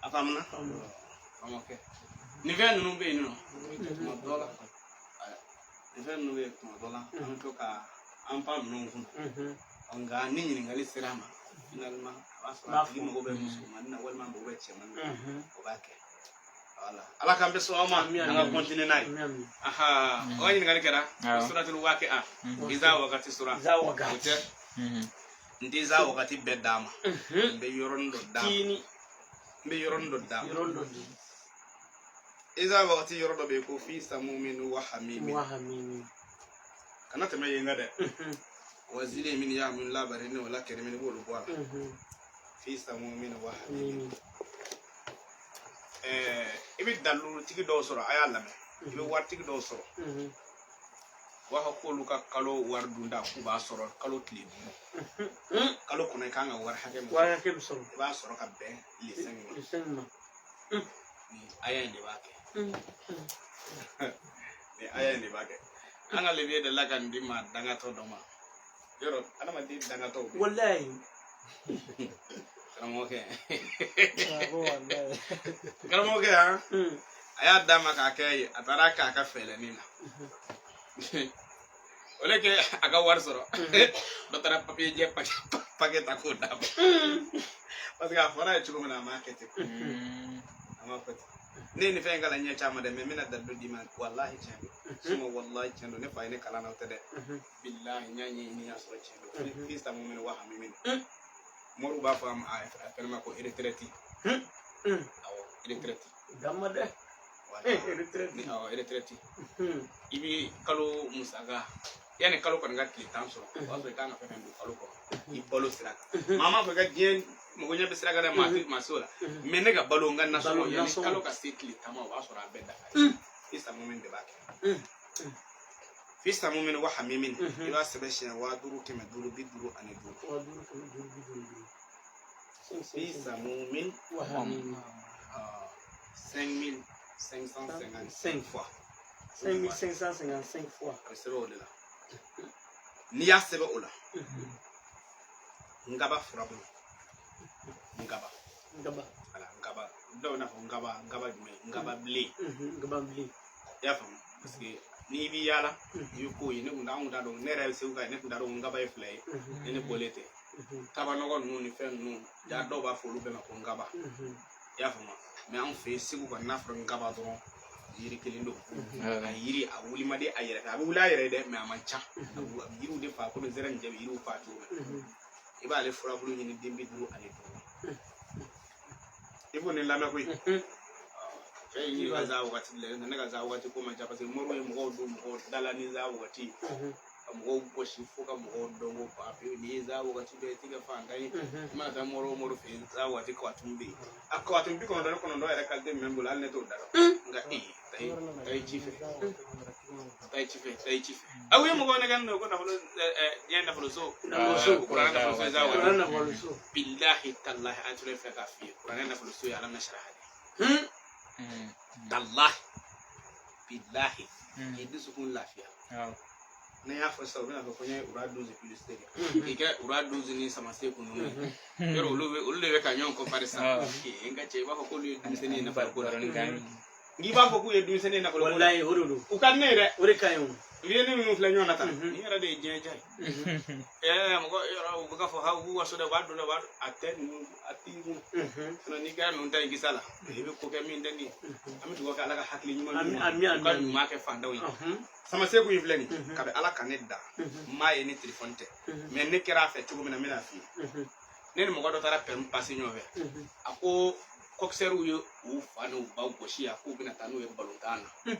A faamuna?
Faamu.
Faamu kɛ. Nin fɛn ninnu bɛ yen nɔ tuma dɔ la, nin fɛn ninnu bɛ yen tuma dɔ la, an bɛ to ka an pan ninnu kunna. Nka ni ɲininkali sera a ma, finalement a b'a sɔrɔ a tigi mago bɛ musomanin na walima a mago bɛ cɛmanin na, o b'a kɛ. Wala, ala k'an bɛ sɔn aw ma.
Amin,
an ka
amin.
continuer n'a ye.
Amin, amin.
Aha, o ka ɲininkali kɛra.
Awɔ.
Suratul Waqi'a, iza wagati sura.
Iza
O
wagati.
tɛ n tɛ iza wagati bɛɛ d'a ma, n bɛ yɔrɔnin dɔ d'a ma.
Tiini.
N bɛ yɔrɔnin dɔ d'a ma.
Yɔrɔ dɔ di.
Iza wagati yɔrɔ dɔ bɛ yen ko fi samumin wa hamimin.
Wa hamimi.
Kana tɛmɛ yen kan dɛ. Wa zili min ya min labari ne wala kɛrɛ min, i b'olu bɔ a la. Fi samumin wa hamimin.
Hamimi.
I bɛ dalilutigi dɔw sɔrɔ, a y'a lamɛn, i bɛ waritigi dɔw sɔrɔ, u b'a fɔ k'olu ka kalo wari dunda k'u b'a sɔrɔ kalo tile 5. Kalo kɔnɔ, i kan ka wari hakɛ min
Wari
sɔrɔ,
hakɛ bɛ sɔrɔ.
i b'a sɔrɔ ka bɛn tile 5 ma.
Le 5 ma.
Nin aya in de b'a kɛ, nin aya in de b'a kɛ. An ka levier delila ka nin di maa dangatɔ dɔ ma. Yɔrɔ adamaden dangatɔw bɛ yen.
Walayi.
Karamɔgɔkɛ, karamɔgɔkɛ, han, a y'a d'a ma k'a kɛ ye, a taara k'a ka fɛlɛnin na. O le kɛ a ka wari sɔrɔ, dɔ taara papiye jɛ paquet ta k'o d'a ma, parce que a fɔra ye cogo min na, a m'a kɛ ten, a m'a fɔ ten. Ne ye nin fɛn in kalan ɲɛ caman dɛ, mɛ n bɛna dalilu d'i ma. Walahi tiɲɛ don, suma walahi tiɲɛ don. Ne fa ye ne kalan na, o tɛ dɛ. Bilahi, n y'a ɲɛɲini, y'a sɔrɔ tiɲɛ don. Fi samumin wa hamimin, moriw b'a fɔ a ma, a fɛnɛ ma ko retraite. Awɔ, retraite.
Dama dɛ.
Wala.
Retraite.
Ni awɔ, retraite. I bi kalo musaka, yanni kalo kɔni ka tile 10 sɔrɔ, o b'a sɔrɔ i kan ka fɛn fɛn don kalo kɔnɔ, i balo sira kan. Maa m'a fɔ i ka diɲɛ mago ɲɛ bɛ sira kan dɛ, maa tɛ maa s'o la, mɛ ne ka balo, n ka nasɔngɔ,
Balo,
yanni
nasɔngɔ.
kalo ka se tile 10 ma, o b'a sɔrɔ a bɛɛ dafa. I samu min de b'a kɛ. Fi samumin wa hamimin. I b'a sɛbɛn siɲɛ 5555.
5555.
Fi samumin
Wa hamimi.
5555 fois.
5555 fois.
A bɛ sɛbɛn o de la. N'i y'a sɛbɛn o la, nkaba furabulu, nkaba.
Ngaba.
Wala, nkaba dɔw n'a fɔ nkaba, nkaba jumɛn? Nkaba bilen.
Ngaba bilen.
I y'a faamu? Parce que n'i bi yaala, i bɛ ko ye. Ne kun t'a, an kun t'a dɔn. Ne yɛrɛ bɛ segu ka, ne kun t'a dɔn ko nkaba ye fila ye. Ni ne bɔlen tɛ, tabanɔgɔ ninnu ni fɛn ninnu ja, dɔw b'a fɔ olu bɛɛ ma ko nkaba. I y'a faamu? Mɛ anw fɛ yen segu kɔni, n'a fɔra nkaba dɔrɔn, yiri kelen don. A yiri a wuli man di a yɛrɛ fɛ, a bɛ wuli a yɛrɛ ye dɛ, mɛ a man ca. A bɛ yiriw de fa komi zɛrɛ nin jɛ bɛ yiriw fa cogo min. I b'ale furabulu ɲini den 55. I b'o ni lamɛn koyi. Fɛn in yiri ka za wagati la, ne ka za wagati ko man ca, parce que moriw ye mɔgɔw don mɔgɔw da la ni za wagati. Ka mɔgɔw gosi fo ka mɔgɔw dɔn ko ba pewu. N'i ye za wagati dɔ ye, i tɛ kɛ fantan ye. I mana taa mori o mori fɛ yen, za waati kawatun bɛ yen. A kawatun 99 yɛrɛ qualité min bɛ n bolo, hali ne t'o da dɔn. Nka ee, taa i ci fɛ, taa i ci fɛ, taa i ci fɛ. Aw ye mɔgɔw nɛgɛ ko nafolo, diɲɛ nafolo so.
Nafolo so.
Kuranɛ nafolo so ye za
Kuranɛ
waati.
nafolo so.
Bilahi talahi, an tura fɛ k'a f'i ye, kuranɛ nafolo so ye alam nashrah de. Talahi bilahi, k'i dusukun lafiya. Ne y'a fɔ sisan, u bɛna fɔ ko n ye ura 12 publicité kɛ. K'i kɛ ura 12 ni Samaseku ninnu ye yɔrɔ, olu bɛ olu de bɛ ka ɲɔgɔn comparer sisan. N ka cɛ, i b'a fɔ k'olu ye denmisɛnnin ye nafolo ko la. N'i b'a fɔ k'u ye denmisɛnnin ye nafolo ko la,
Walayi, o de don.
U ka di ne ye dɛ.
O de ka ɲi o.
U ye ne minnu filɛ ɲɔgɔn na tan, nin yɛrɛ de ye diɲɛ diya ye. Mɔgɔ yɔrɔ u bɛ ka fɔ ha, u b'u waso dɛ, u b'a dɔn dɛ, u b'a dɔn a tɛ ninnu, a t'i kun. Sinon n'i kɛra ninnu ta ye kisa la, i bɛ ko kɛ min tɛ nin ye. An bɛ dugawu kɛ Ala ka hakili ɲuman d'u ma.
Ami, ami.
U ka ɲuman kɛ fantanw ye. Samaseku in filɛ nin ye, kabi Ala ka ne da, n m'a ye ni telefɔni tɛ. Mais ne kɛra a fɛ cogo min na, n bɛna f'i ye. Ne ni mɔgɔ dɔ taara permis passer ɲɔgɔn fɛ. A ko coxeur ye u fa n'u ba gosi yan k'u bɛna taa n'u ye balontan na.